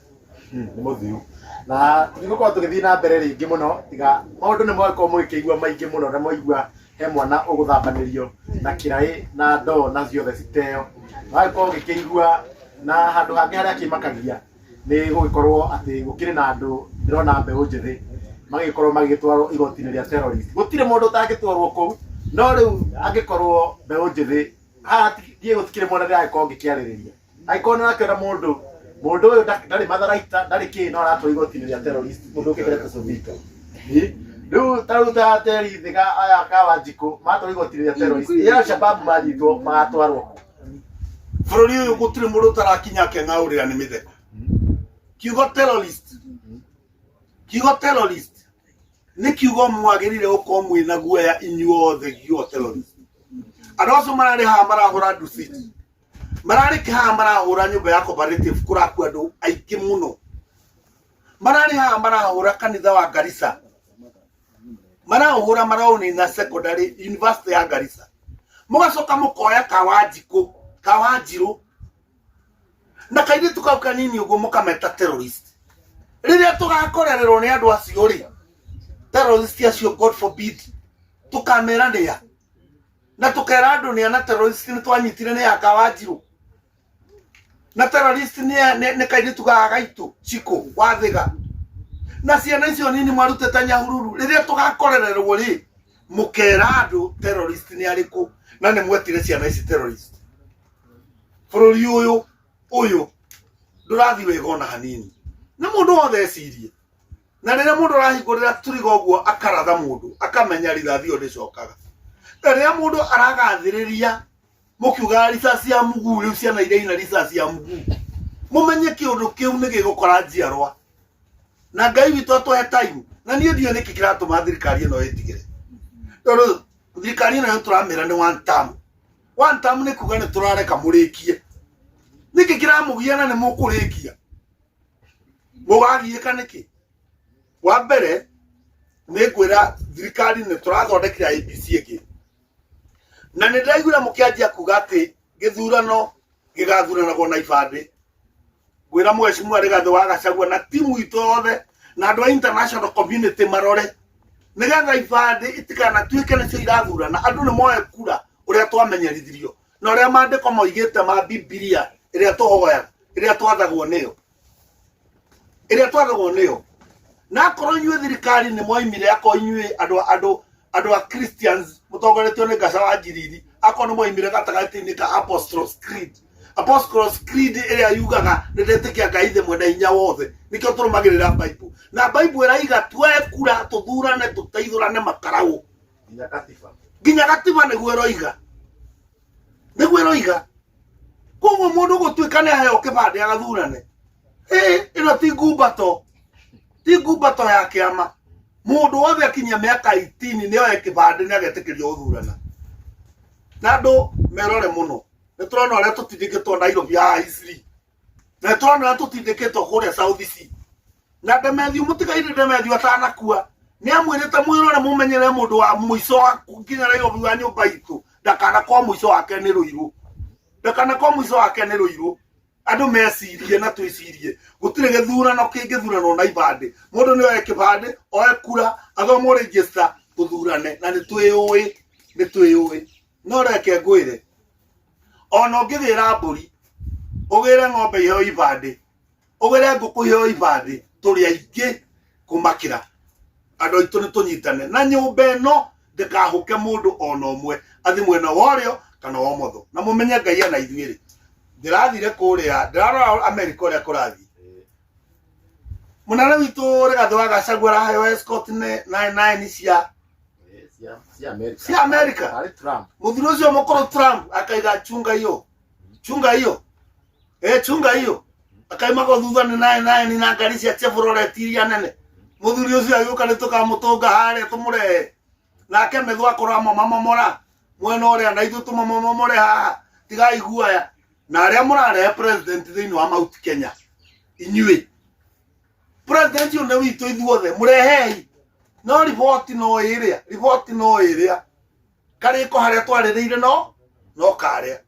Nĩ mũthiu na tũtigũkorwo tũgĩthiĩ na mbere rĩngĩ mũno, tiga maũndũ nĩ mwagĩkorwo mũgĩkĩigua maingĩ mũno, na mwaigua he mwana ũgũthambanĩrio na kĩraĩ na ndoo na ciothe citeo, wagĩkorwo ũgĩkĩigua. Na handũ hangĩ harĩa kĩmakagia nĩ gũgĩkorwo atĩ gũkĩrĩ na andũ ndĩrona mbeũ njĩthĩ magĩkorwo magĩgĩtwarwo igoti-inĩ rĩa terrorist. Gũtirĩ mũndũ ũtangĩtwarwo kũu, no rĩu angĩkorwo mbeũ njĩthĩ haha ndiĩ gũtikĩrĩ mwena ndĩragĩkorwo ngĩkĩarĩrĩria. Angĩkorwo nĩ ũrakĩona mũndũ mũndũ ũyũ ndarĩ matharaita ndarĩ kĩ, no aratwarwo igoti-inĩ rĩa terrorist, mũndũ ũkĩte tũcũbika rĩu ta rĩu ta Terry Thiga aya ka Wanjikũ matwarwo igoti-inĩ rĩa terrorist ya Al-Shabaab, manyitwo magatwarwo kũ? Bũrũri ũyũ gũtirĩ mũndũ ũtarakinya akeng'aũrĩra nĩ mĩtheko. Kiugo terrorist, kiugo terrorist nĩ kiugo mwagĩrĩire gũkorwo mwĩna guoya inyuothe. Kiugo terrorist, andũ acio mararĩ haha marahũra Dusit, mararĩ haha marahũra nyũmba ya cooperative kũrakua andũ aingĩ mũno, mararĩ haha marahũra kanitha wa Garissa, marahũra maraũnina secondary university ya Garissa, mũgacoka mũkoya Kawanjikũ, Kawanjirũ na kairĩtu kau kanini ũguo mũkameta terrorist. Rĩrĩa tũgakorererwo nĩ andũ acio rĩ, terrorist acio, God forbid, tũkamera nĩa na tũkera andũ nĩa na terrorist nĩ twanyitire nĩ ya Kawanjirũ na terrorist nĩ kairĩtu gaka gaitũ Chiko Wathiga na ciana icio nini mwarutĩte Nyahururu. Rĩrĩa tũgakorererwo rĩ, Mũkera andũ terrorist nĩ arĩkũ na nĩ mwetire ciana ici terrorist. Bũrũri ũyũ ũyũ ndũrathiĩ wega ona hanini, na mũndũ wothe ecirie. Na rĩrĩa mũndũ arahingũrĩra turiga ũguo akaratha mũndũ akamenya rithathi ĩyo ndĩcokaga. Na rĩrĩa mũndũ aragathĩrĩria mũkiugaga risasi ya mguu, rĩu ciana iria ina risasi ya mguu, mũmenye kĩũndũ kĩu nĩ gĩgũkora njiarwa. Na Ngai witũ atũhe time. Na niĩ ndiũĩ nĩkĩ kĩratũma thirikari ĩno ĩtigĩre, tondũ thirikari ĩno tũramĩra nĩ one term. One term nĩ kuga nĩ tũrareka mũrĩkie. Nĩkĩ kĩramũgia na nĩ mũkũrĩkia? Mũgagiĩka nĩkĩ? Wa mbere nĩ ngwĩra thirikari nĩ tũrathondekire IEBC ĩngĩ, na nĩ ndĩraiguire mũkĩanjia kuga atĩ gĩthurano gĩgathuranagwo na ibandĩ. Ngwĩra Mheshimiwa Rigathĩ wa Gachagua na timu itũ yothe na andũ a international community marore nĩgetha ibandĩ itikanatuĩke nĩcio irathurana. Andũ nĩ moe kura ũrĩa twamenyerithirio na ũrĩa maandĩko moigĩte ma Bibilia ĩrĩa tũhoyaga, ĩrĩa twathagwo nĩyo, ĩrĩa twathagwo nĩyo. Na akorwo inyuĩ thirikari nĩ mwaimire, akorwo inyuĩ andũ a Christians mũtongoretio nĩ Gaca wa Njiriri, akorwo nĩ mwaimire gatagatĩ-inĩ ka Apostles Creed, Apostles Creed ĩrĩa yugaga nĩ ndetĩkia Ngai Ithe mwene hinya wothe, nĩkĩo tũrũmagĩrĩra Bible. Na Bible ĩraiga tuoe kura tũthurane tũteithũrane makaraũ. Nginya katiba. Nginya gatiba nĩguo ĩroiga, nĩguo ĩroiga. Koguo mũndũ gũtuĩka nĩ aheo kĩbandĩ agathurane, ĩ ĩno ti ngumbato, ti ngumbato ya kĩama. Mũndũ wothe akinyia mĩaka 18 nĩ oe kĩbandĩ nĩ agetĩkĩrio gũthurana. Na andũ merore mũno, nĩ tũrona ũrĩa tũtindĩkĩtwo Nairobi haha Eastleigh, na nĩ tũrona ũrĩa tũtindĩkĩtwo kũrĩa South C. Na Demethiu, mũtigaire Demethiu atanakua nĩ amwĩrĩte mwĩrore mũmenyere mũndũ wa mũico wa nginya Nairobi wa nyũmba itũ ndakanakorwo mũico wake nĩ Rũirũ, ndakanakorwo mũico wake nĩ Rũirũ. Andũ mecirie na twĩcirie, gũtirĩ gĩthurano kĩngĩthuranwo na ibandĩ. Mũndũ nĩ oe kĩbandĩ, oe kura, athomwo register, tũthurane. Na nĩ twĩyũĩ, nĩ twĩyũĩ. No reke ngwĩre, ona ũngĩgĩra mbũri, ũgĩre ng'ombe iheo ibandĩ, ũgĩre ngũkũ iheo ibandĩ, tũrĩ aingĩ kũmakĩra. Andũ aitũ nĩ tũnyitane na nyũmba ĩno ndĩkahũke mũndũ ona ũmwe athi mwena wa ũrĩo kana wa ũmotho, na mũmenye Ngai ena ithuĩ. Rĩ ndĩrathire kũrĩa ndĩrarora Amerika ũrĩa kũrathiĩ, mũnene witũ Rigathĩ wa Gachagua araheo escort nĩ nine nine cia Cia America. Cia America. Arĩ Trump. Mũthuri ũcio mũkũrũ Trump akaiga chunga hiyo, chunga hiyo, eh, chunga hiyo, akaimagwo thutha nĩ nine nine na ngari cia Chevrolet iria nene. Mũthuri ũcio agĩũka nĩ tũkamũtũnga harĩa tũmũrehe nake methu akorwo amamamomora mwena ũrĩa na ithuĩ tũmamomore haha. Tigai guoya na arĩa mũrarehe president thĩinĩ wa Mount Kenya. Inyuĩ president ũyũ nĩ witũ ithuothe, mũrehei. No riboti no ĩrĩa, riboti no ĩrĩa karĩko harĩa twarĩrĩire no karĩa,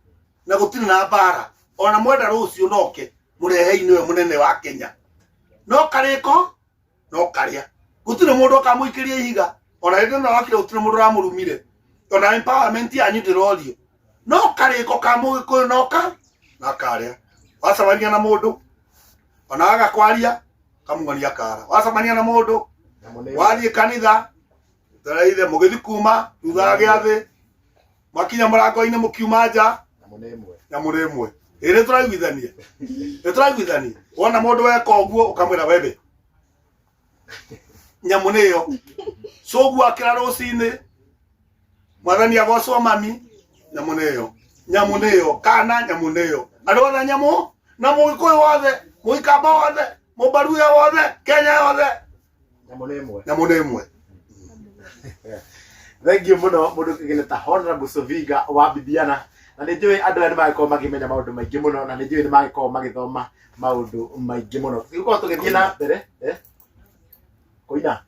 na gũtirĩ na mbara. Ona mwenda rũciũ noke mũrehei, nĩwe mũnene wa Kenya. No karĩko no karĩa, gũtirĩ mũndũ ũkamũikĩria ihiga. Ona hĩndĩ ĩno okire gũtirĩ mũndũ ũramũrumire. Ona empowerment yanyu ndĩrorio. No karĩko ka mũgĩkũyũ noka na karĩa wacemania na mũndũ ona waga kwaria kamung'ania kara, wacemania na mũndũ Nyamũ nĩ wathiĩ kanitha taraithe mũgĩthi kuma thutha wa gĩathĩ mwakinya mũrango-inĩ mũkiuma nja. Nyamũ nĩ ĩmwe. Nyamũ nĩ ĩmwe. Ĩ nĩ tũraiguithania, nĩ tũraiguithania. Wona mũndũ weka ũguo ũkamwĩra webe nyamũ nĩ ĩyo cũguo akĩra rũcinĩ mwathani agocwo mami. Nyamũ nĩ ĩyo, nyamũ nĩ ĩyo kana nyamũ nĩ ĩyo. Andũ othe nyamũ na mũgĩkũyũ wothe, mũikamba wothe, mũmbaruya wothe, Kenya yothe. Nyamũ nĩ ĩmwe. Nyamũ nĩ ĩmwe. Thank you mũno mũndũ kĩgĩne ta Honorable Sovinga wa Bibiana. Na nĩ njũĩ andũ aya nĩ magĩkorwo makĩmenya maũndũ maingĩ mũno, na nĩ njũĩ nĩ magĩkorwo magĩthoma maũndũ maingĩ mũno. Tũgĩkorwo tũgĩthiĩ na mbere kũina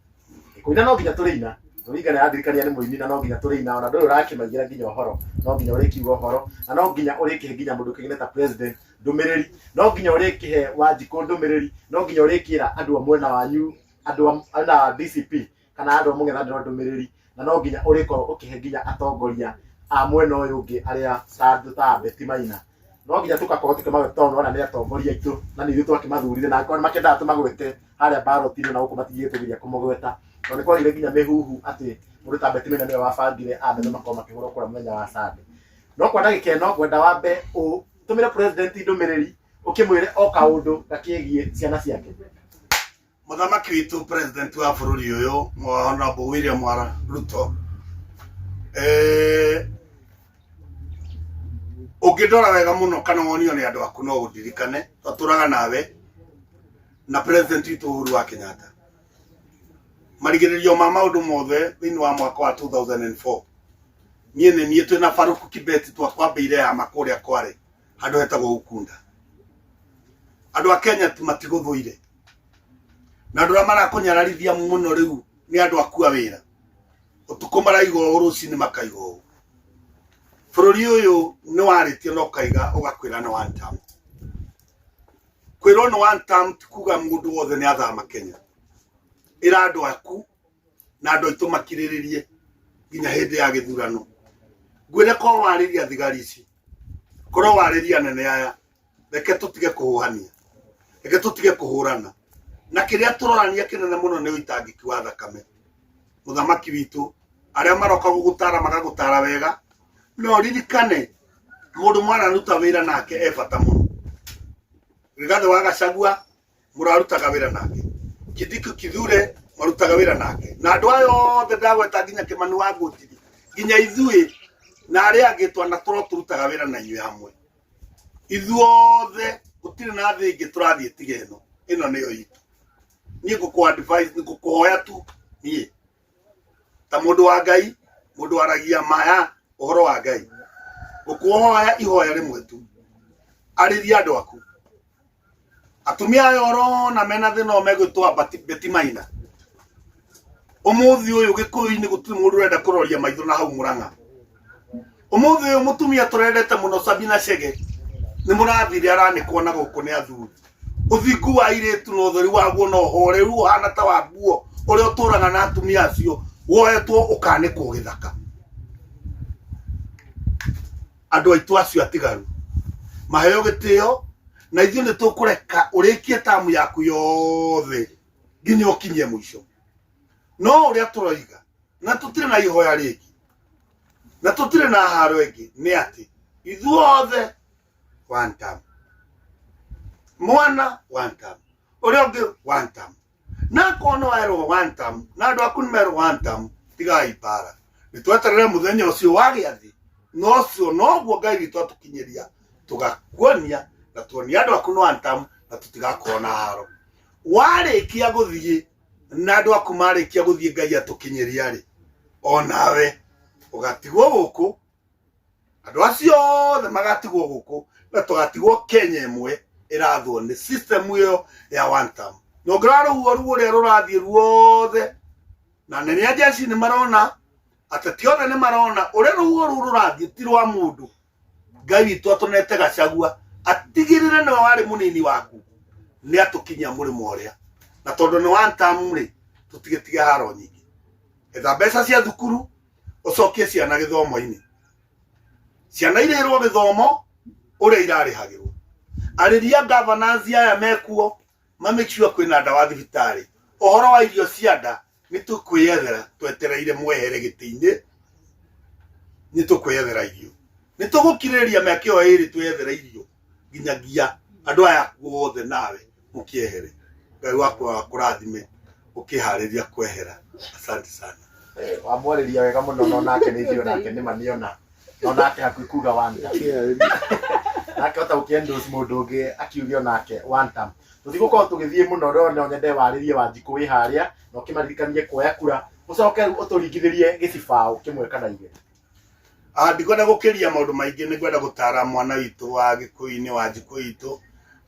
kũina, no nginya tũrĩina. Sovinga nĩ arandirikania nĩ mũini, na no nginya tũrĩina. Ona ndũrĩ ũrakĩmaigĩra nginya ũhoro, no nginya ũrĩkiuga ũhoro, na no nginya ũrĩkĩhe nginya mũndũ kĩgĩne ta president ndũmĩrĩri, no nginya ũrĩkĩhe Wanjikũ ndũmĩrĩri, no nginya ũrĩkĩra andũ a mwena wanyu, andũ a na DCP kana andũ a mũng'ethanĩro ndũmĩrĩri, na no nginya ũrĩkorwo ũkĩhe nginya atongoria a mwena ũyũ ũngĩ arĩa ta andũ ta Betty Maina. No nginya tũgakorwo tũkĩmagweta tondũ nĩwona nĩ atongoria aitũ na nĩ ithuĩ twakĩmathurire, na angĩkorwo nĩmakĩendaga tũmagwete harĩa baroti-inĩ na gũkũ matingĩtũgiria kũmũgweta, tondũ nĩ kwagĩire nginya mĩhuhu atĩ Mũndũ ta Betty Maina nĩwe wabangire a Meru makorwo makĩhũrwo kura mũthenya wa Sunday. No kwa ndagĩka ĩno ngwenda wambe ũtũmĩre president ndũmĩrĩri ũkĩmwĩre o kaũndũ gakĩgiĩ ciana ciake. Mũthamaki witũ, president wa bũrũri ũyũ, Honorable William R Ruto, ũngĩndora wega mũno kana wonio nĩ andũ aku no ũndirikane, twatũraga nawe na president witũ Uhuru wa Kenyatta marigĩrĩrio ma maũndũ mothe thĩinĩ wa mwaka wa 2004. Niĩ nĩ niĩ twĩna Faruku Kibeti twakwambĩire hama kũrĩa Kware, handũ hetagwo Ukunda. Andũ a Kenya matigũthũire, na andũ arĩa marakũnyararithia mũno rĩu nĩ andũ akua wĩra ũtukũ maraiga ũũ, rũcinĩ makaiga ũũ. Bũrũri ũyũ nĩ warĩtie na ũkaiga ũgakwĩra nĩ one term. Kwĩrwo nĩ one term ti kuga mũndũ wothe nĩ athama Kenya. Ĩra andũ aku na andũ aitũ makirĩrĩrie nginya hĩndĩ ya gĩthurano. Ngwĩre korwo warĩria thigari ici, korwo warĩria anene aya, reke tũtige kũhũhania, reke tũtige kũhũrana, na kĩrĩa tũrorania kĩnene mũno nĩ ũitangĩki wa thakame. Mũthamaki witũ, arĩa maroka gũgũtara magagũtara wega, no ririkane mũndũ mwararuta wĩra nake e bata mũno. Rigathĩ wa Gachagua mũrarutaga wĩra nake, Kindiki Kithure marutaga wĩra nake, na andũ aya othe ndagweta nginya Kĩmani wa Ngũnjiri, nginya ithuĩ na arĩa angĩ twanatũrwo tũrutaga wĩra na inyuĩ hamwe. Ithuothe gũtirĩ na thĩ ĩngĩ tũrathiĩ tiga ĩno, ĩno nĩyo itũ. Niĩ ngũkũ advise, ngũkũhoya tu niĩ ta mũndũ wa Ngai, mũndũ waragia maya ũhoro wa Ngai, ngũkũhoya ihoya rĩmwe tu, arĩria andũ aku. Atumia aya ũrona mena thĩna ũyũ megwĩtwo Betty Maina, ũmũthĩ ũyũ Gĩkũyũ-inĩ gũtirĩ mũndũ ũrenda kũroria maitho na hau Mũrang'a. Ũmũthĩ ũyũ mũtumia tũrendete mũno Sabina Chege nĩ mũrathire aranĩkwo na gũkũ nĩ athuri. Ũthingu wa airĩtu na ũtheri waguo na ũhoreru ũhana ta wa nguo ũrĩa ũtũraga na atumia acio woetwo ũkanĩkwo gĩthaka. Andũ aitũ acio atigaru maheo gĩtĩo, na ithuĩ nĩ tũkũreka ũrĩkie tamu yaku yothe nginya ũkinyie mũico. No ũrĩa tũroiga, na tũtirĩ na ihoya rĩngĩ na tũtirĩ na haro ĩngĩ, nĩ atĩ ithuothe one term, mwana one term, ũrĩa ũngĩ one term, na akorwo nĩ werwo one term na andũ aku nĩ merwo one term, tigai mbara. Nĩ tweterere mũthenya ũcio wa gĩathĩ, na ũcio noguo Ngai witũ atũkinyĩria, tũgakuonia na tuonia andũ aku nĩ one term, na tũtigakorwo na haro. Warĩkia gũthiĩ na andũ aku marĩkia gũthiĩ, Ngai atũkinyĩria rĩ, onawe ũgatigwo gũkũ, andũ acio othe magatigwo gũkũ, na tũgatigwo Kenya ĩmwe ĩrathwo nĩ system ĩyo ya one term. Na ũngĩrora rũhuho rũu ũrĩa rũrathiĩ ruothe, na nene a jeshi nĩ marona, ateti othe nĩ marona ũrĩa rũhuho rũu rũrathiĩ ti rwa mũndũ. Ngai witũ atũnete Gachagua atigĩrĩre nĩwe warĩ mũnini waku nĩ atũkinyia mũrĩmo ũrĩa, na tondũ nĩ one term rĩ, tũtigĩtige haro nyingĩ. Etha mbeca cia thukuru ũcokie ciana gĩthomo-inĩ, ciana irĩhĩrwo gĩthomo ũrĩa irarĩhagĩrwo. Arĩria governors aya mekuo ma make sure kwĩna ndawa thibitarĩ. Ũhoro wa irio cia nda nĩ tũkwĩyethera, twetereire mwehere gĩtĩ-inĩ, nĩ tũkwĩyethera irio, nĩ tũgũkirĩrĩria mĩaka ĩyo ĩrĩ twĩyethere irio nginyagia andũ aya othe nawe mũkĩehere. Ngai wakwa akũrathime ũkĩharĩria kwehera. Asante sana. Wamwarĩria wega mũno, no nake nĩ ithuĩ nake nĩ maniona, no nake hakuhĩ kuga one term, nake ota gũkĩ-endorse mũndũ ũngĩ akiuge onake one term. Tũtigũkorwo tũgĩthiĩ mũno, no no nyende warĩrie Wanjikũ wĩ harĩa na ũkĩmaririkanie kuoya kura, ũcoke rĩu ũtũringithĩrie gĩcibaũ kĩmwe kana igĩrĩ. Ndikwenda gũkĩria maũndũ maingĩ, nĩ ngwenda gũtara mwana witũ wa Gĩkũyũ-inĩ, Wanjikũ witũ,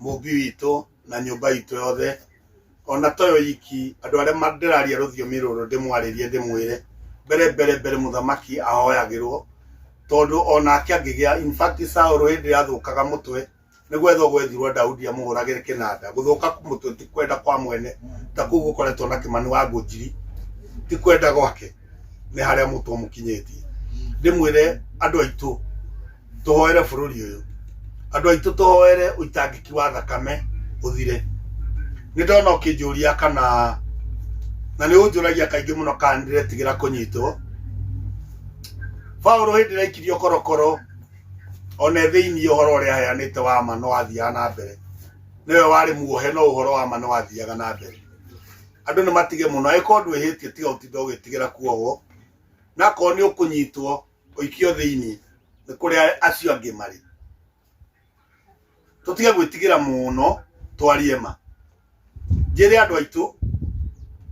mũmbi witũ na nyũmba itũ yothe, ona toyo iki, andũ arĩa ndĩraria rũthiomi rũrũ ndĩmwarĩrie ndĩmwĩre mbere mbere mbere mũthamaki ahoyagĩrwo, tondũ onake angĩgĩa, in fact Saũlũ hĩndĩ ĩrĩa athũkaga mũtwe nĩ gwethwo gwethirwo Daudi amũhũragĩre kĩnanda. Gũthũka mũtwe ti kwenda kwa mwene, ta kũu gũkoretwo na Kĩmani wa Ngũnjiri, ti kwenda gwake, nĩ harĩa mũtwe ũmũkinyĩtie. Ndĩmwĩre andũ aitũ tũhoere bũrũri ũyũ, andũ aitũ tũhoere ũitangĩki wa thakame ũthire. Nĩ ndona ũkĩnjũria kana, na nĩ ũnjũragia kaingĩ mũno kana nĩndĩretigĩra kũnyitwo. Paulo hĩndĩ ĩrĩa aikirio korokoro ona e thĩinĩ ũhoro ũrĩa aheanĩte wa ma no wathiaga na mbere nĩwe warĩ muohe no ũhoro wa ma no wathiaga na mbere andũ nĩ matige mũno angĩkorwo ndwĩhĩtie tiga ũtinda ũgĩtigĩra kuohwo na akorwo nĩ ũkũnyitwo ũikio thĩinĩ nĩ kũrĩa acio angĩ marĩ tũtige gwĩtigĩra mũno twarie ma njĩre andũ aitũ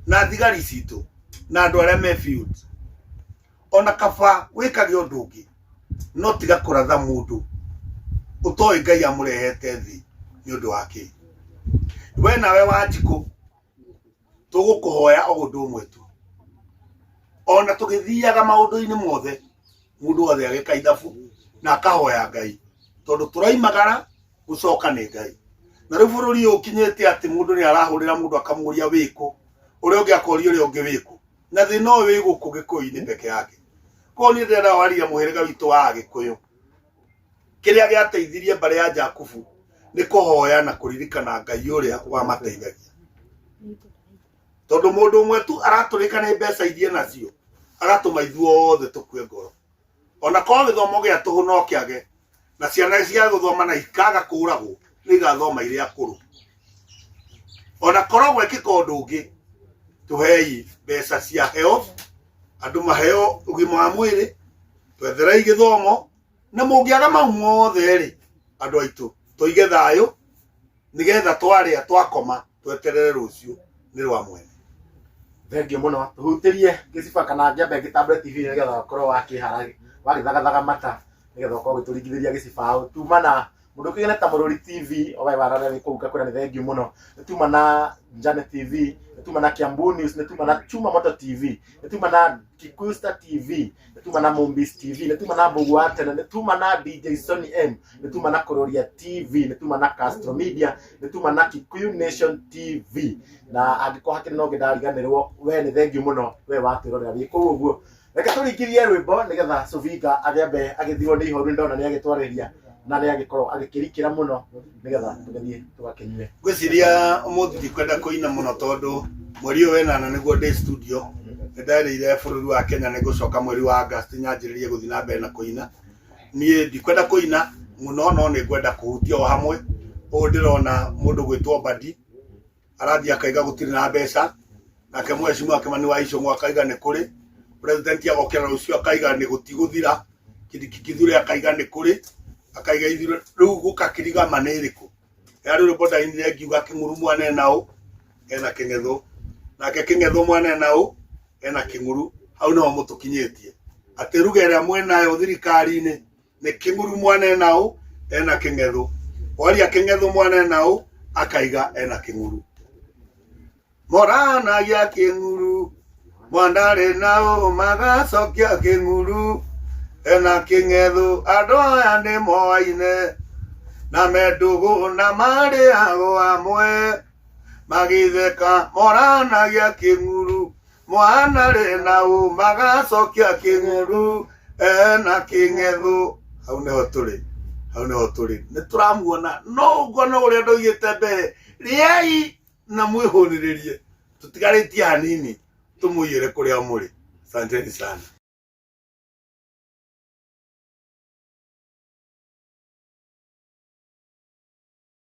na thigari citũ na andũ arĩa me field ona kaba wĩkage ũndũ ũngĩ no tiga kũratha mũndũ ũtoĩ Ngai amũrehete thĩ nĩ ũndũ wa kĩ we nawe Wanjikũ tũgũkũhoya o ũndũ ũmwe tu ona tũgĩthiaga maũndũ-inĩ mothe mũndũ wothe agĩka ithabu na akahoya Ngai tondũ tũraimagara gũcoka nĩ Ngai na rĩu bũrũri ũyũ ũkinyĩte atĩ mũndũ nĩ arahũrĩra mũndũ akamũria wĩkũ ũrĩa ũngĩ akoria ũrĩa ũngĩ wĩkũ na thĩna ũyũ wĩ gũkũ gĩkũyũ-inĩ peke yake koguo niĩ ndĩrenda waria mũhĩrĩga witũ wa Agĩkũyũ kĩrĩa gĩateithirie mbarĩ ya Jakubu nĩ kũhoya na kũririkana Ngai ũrĩa wamateithagia tondũ mũndũ ũmwe tu aratũrĩka nĩ mbeca iria nacio agatũma ithuothe tũkue ngoro ona korwo gĩthomo gĩa tũhũ no kĩage na ciana cia gũthoma na ikaga kũragwo nĩ igathoma irĩ akũrũ ona korwo gwekĩka ũndũ ũngĩ tũhei mbeca cia health andũ maheo ũgima wa mwĩrĩ twetherei gĩthomo na mũngĩaga mau mothe rĩ andũ aitũ tũige thayũ nigetha twarĩa twakoma tweterere rũciũ nĩ rwa mwene. Thengiũ mũno tũhutĩrie gĩciba kana ngĩambe ngĩtambũre TV nĩgetha ũkorwo wakĩhara wagĩthagathaga mata nĩgetha ũkorwo ũgĩtũringithĩria gĩcibaũ tuma na mũndũ ũkĩgene ta Mũrũri TV owe warara wĩ kũu ngakwĩra nĩ thengiũ mũno nĩ tuma na Njane TV nĩ tuma na Kiambu News nĩ tuma na Chuma Moto TV nĩ tuma na Kikuyu Star TV nĩ tuma na Mumbis TV nĩ tuma na Mbũgũ wa Tene nĩ tuma na DJ Sony M nĩ tuma na Kũrũria TV nĩ tuma na Castro Media nĩ tuma na Kikuyu Nation TV na angĩkorwo hakĩrĩ na ũngĩ ndariganĩrwo we nĩ thengiũ mũno we watwĩrorera wĩ kũu ũguo reke tũringithie rwĩmbo nĩgetha Suvinga agĩambe agĩthirwo nĩ ihoru ndona nĩ agĩtwarĩria na nĩ agĩkorwo agĩkĩrikĩra mũno nĩgetha tũgĩthiĩ tũgakĩnyue. Ngwĩciria ũmũthĩ ndikwenda kũina mũno tondũ mweri ũyũ wenana nĩguo ndĩ studio nĩ nderĩire bũrũri wa Kenya nĩ ngũcoka mweri wa August nyanjĩrĩrie gũthiĩ na mbere na kũina niĩ ndikwenda kũina mũno no nĩ ngwenda kũhutia o hamwe ũũ ndĩrona mũndũ gwĩtwo Mbadi arathiĩ akaiga gũtirĩ na mbeca nake mheshimiwa Kimani wa Ichung'wa akaiga nĩ kũrĩ president agokĩra rũciũ akaiga nĩ gũtigũthira Kindiki Kithure akaiga nĩ kũrĩ akaiga ithurano rĩu gũkakĩriga ma nĩ ĩrĩkũ yarĩ rwĩmbo ndainire ngiuga kĩng'uru mwana ena ũ ena kĩng'ethũ nake kĩng'ethũ mwana ena ũ ena kĩng'uru hau nĩho mũtũkinyĩtie atĩ ruga ĩrĩa mwĩnayo thirikari-inĩ nĩ kĩng'uru mwana ena ũ ena kĩng'ethũ waria kĩng'ethũ mwana ena ũ akaiga ena kĩng'uru moranagia kĩng'uru mwandarĩ na ũ magacokia kĩng'uru ena kĩng'ethũ andũ aya nĩ moaine na mendũgũ na marĩago amwe magĩtheka moranagia kĩng'uru mwana rĩ na ũ magacokia kĩng'uru ena kĩng'ethũ hau nĩho tũrĩ hau nĩho tũrĩ nĩ tũramuona no ũguo no ũrĩa ndoigĩte mbere rĩai na mwĩhũnĩrĩrie tũtigarĩtie hanini tũmũiyĩre kũrĩa mũrĩ asanteni sana.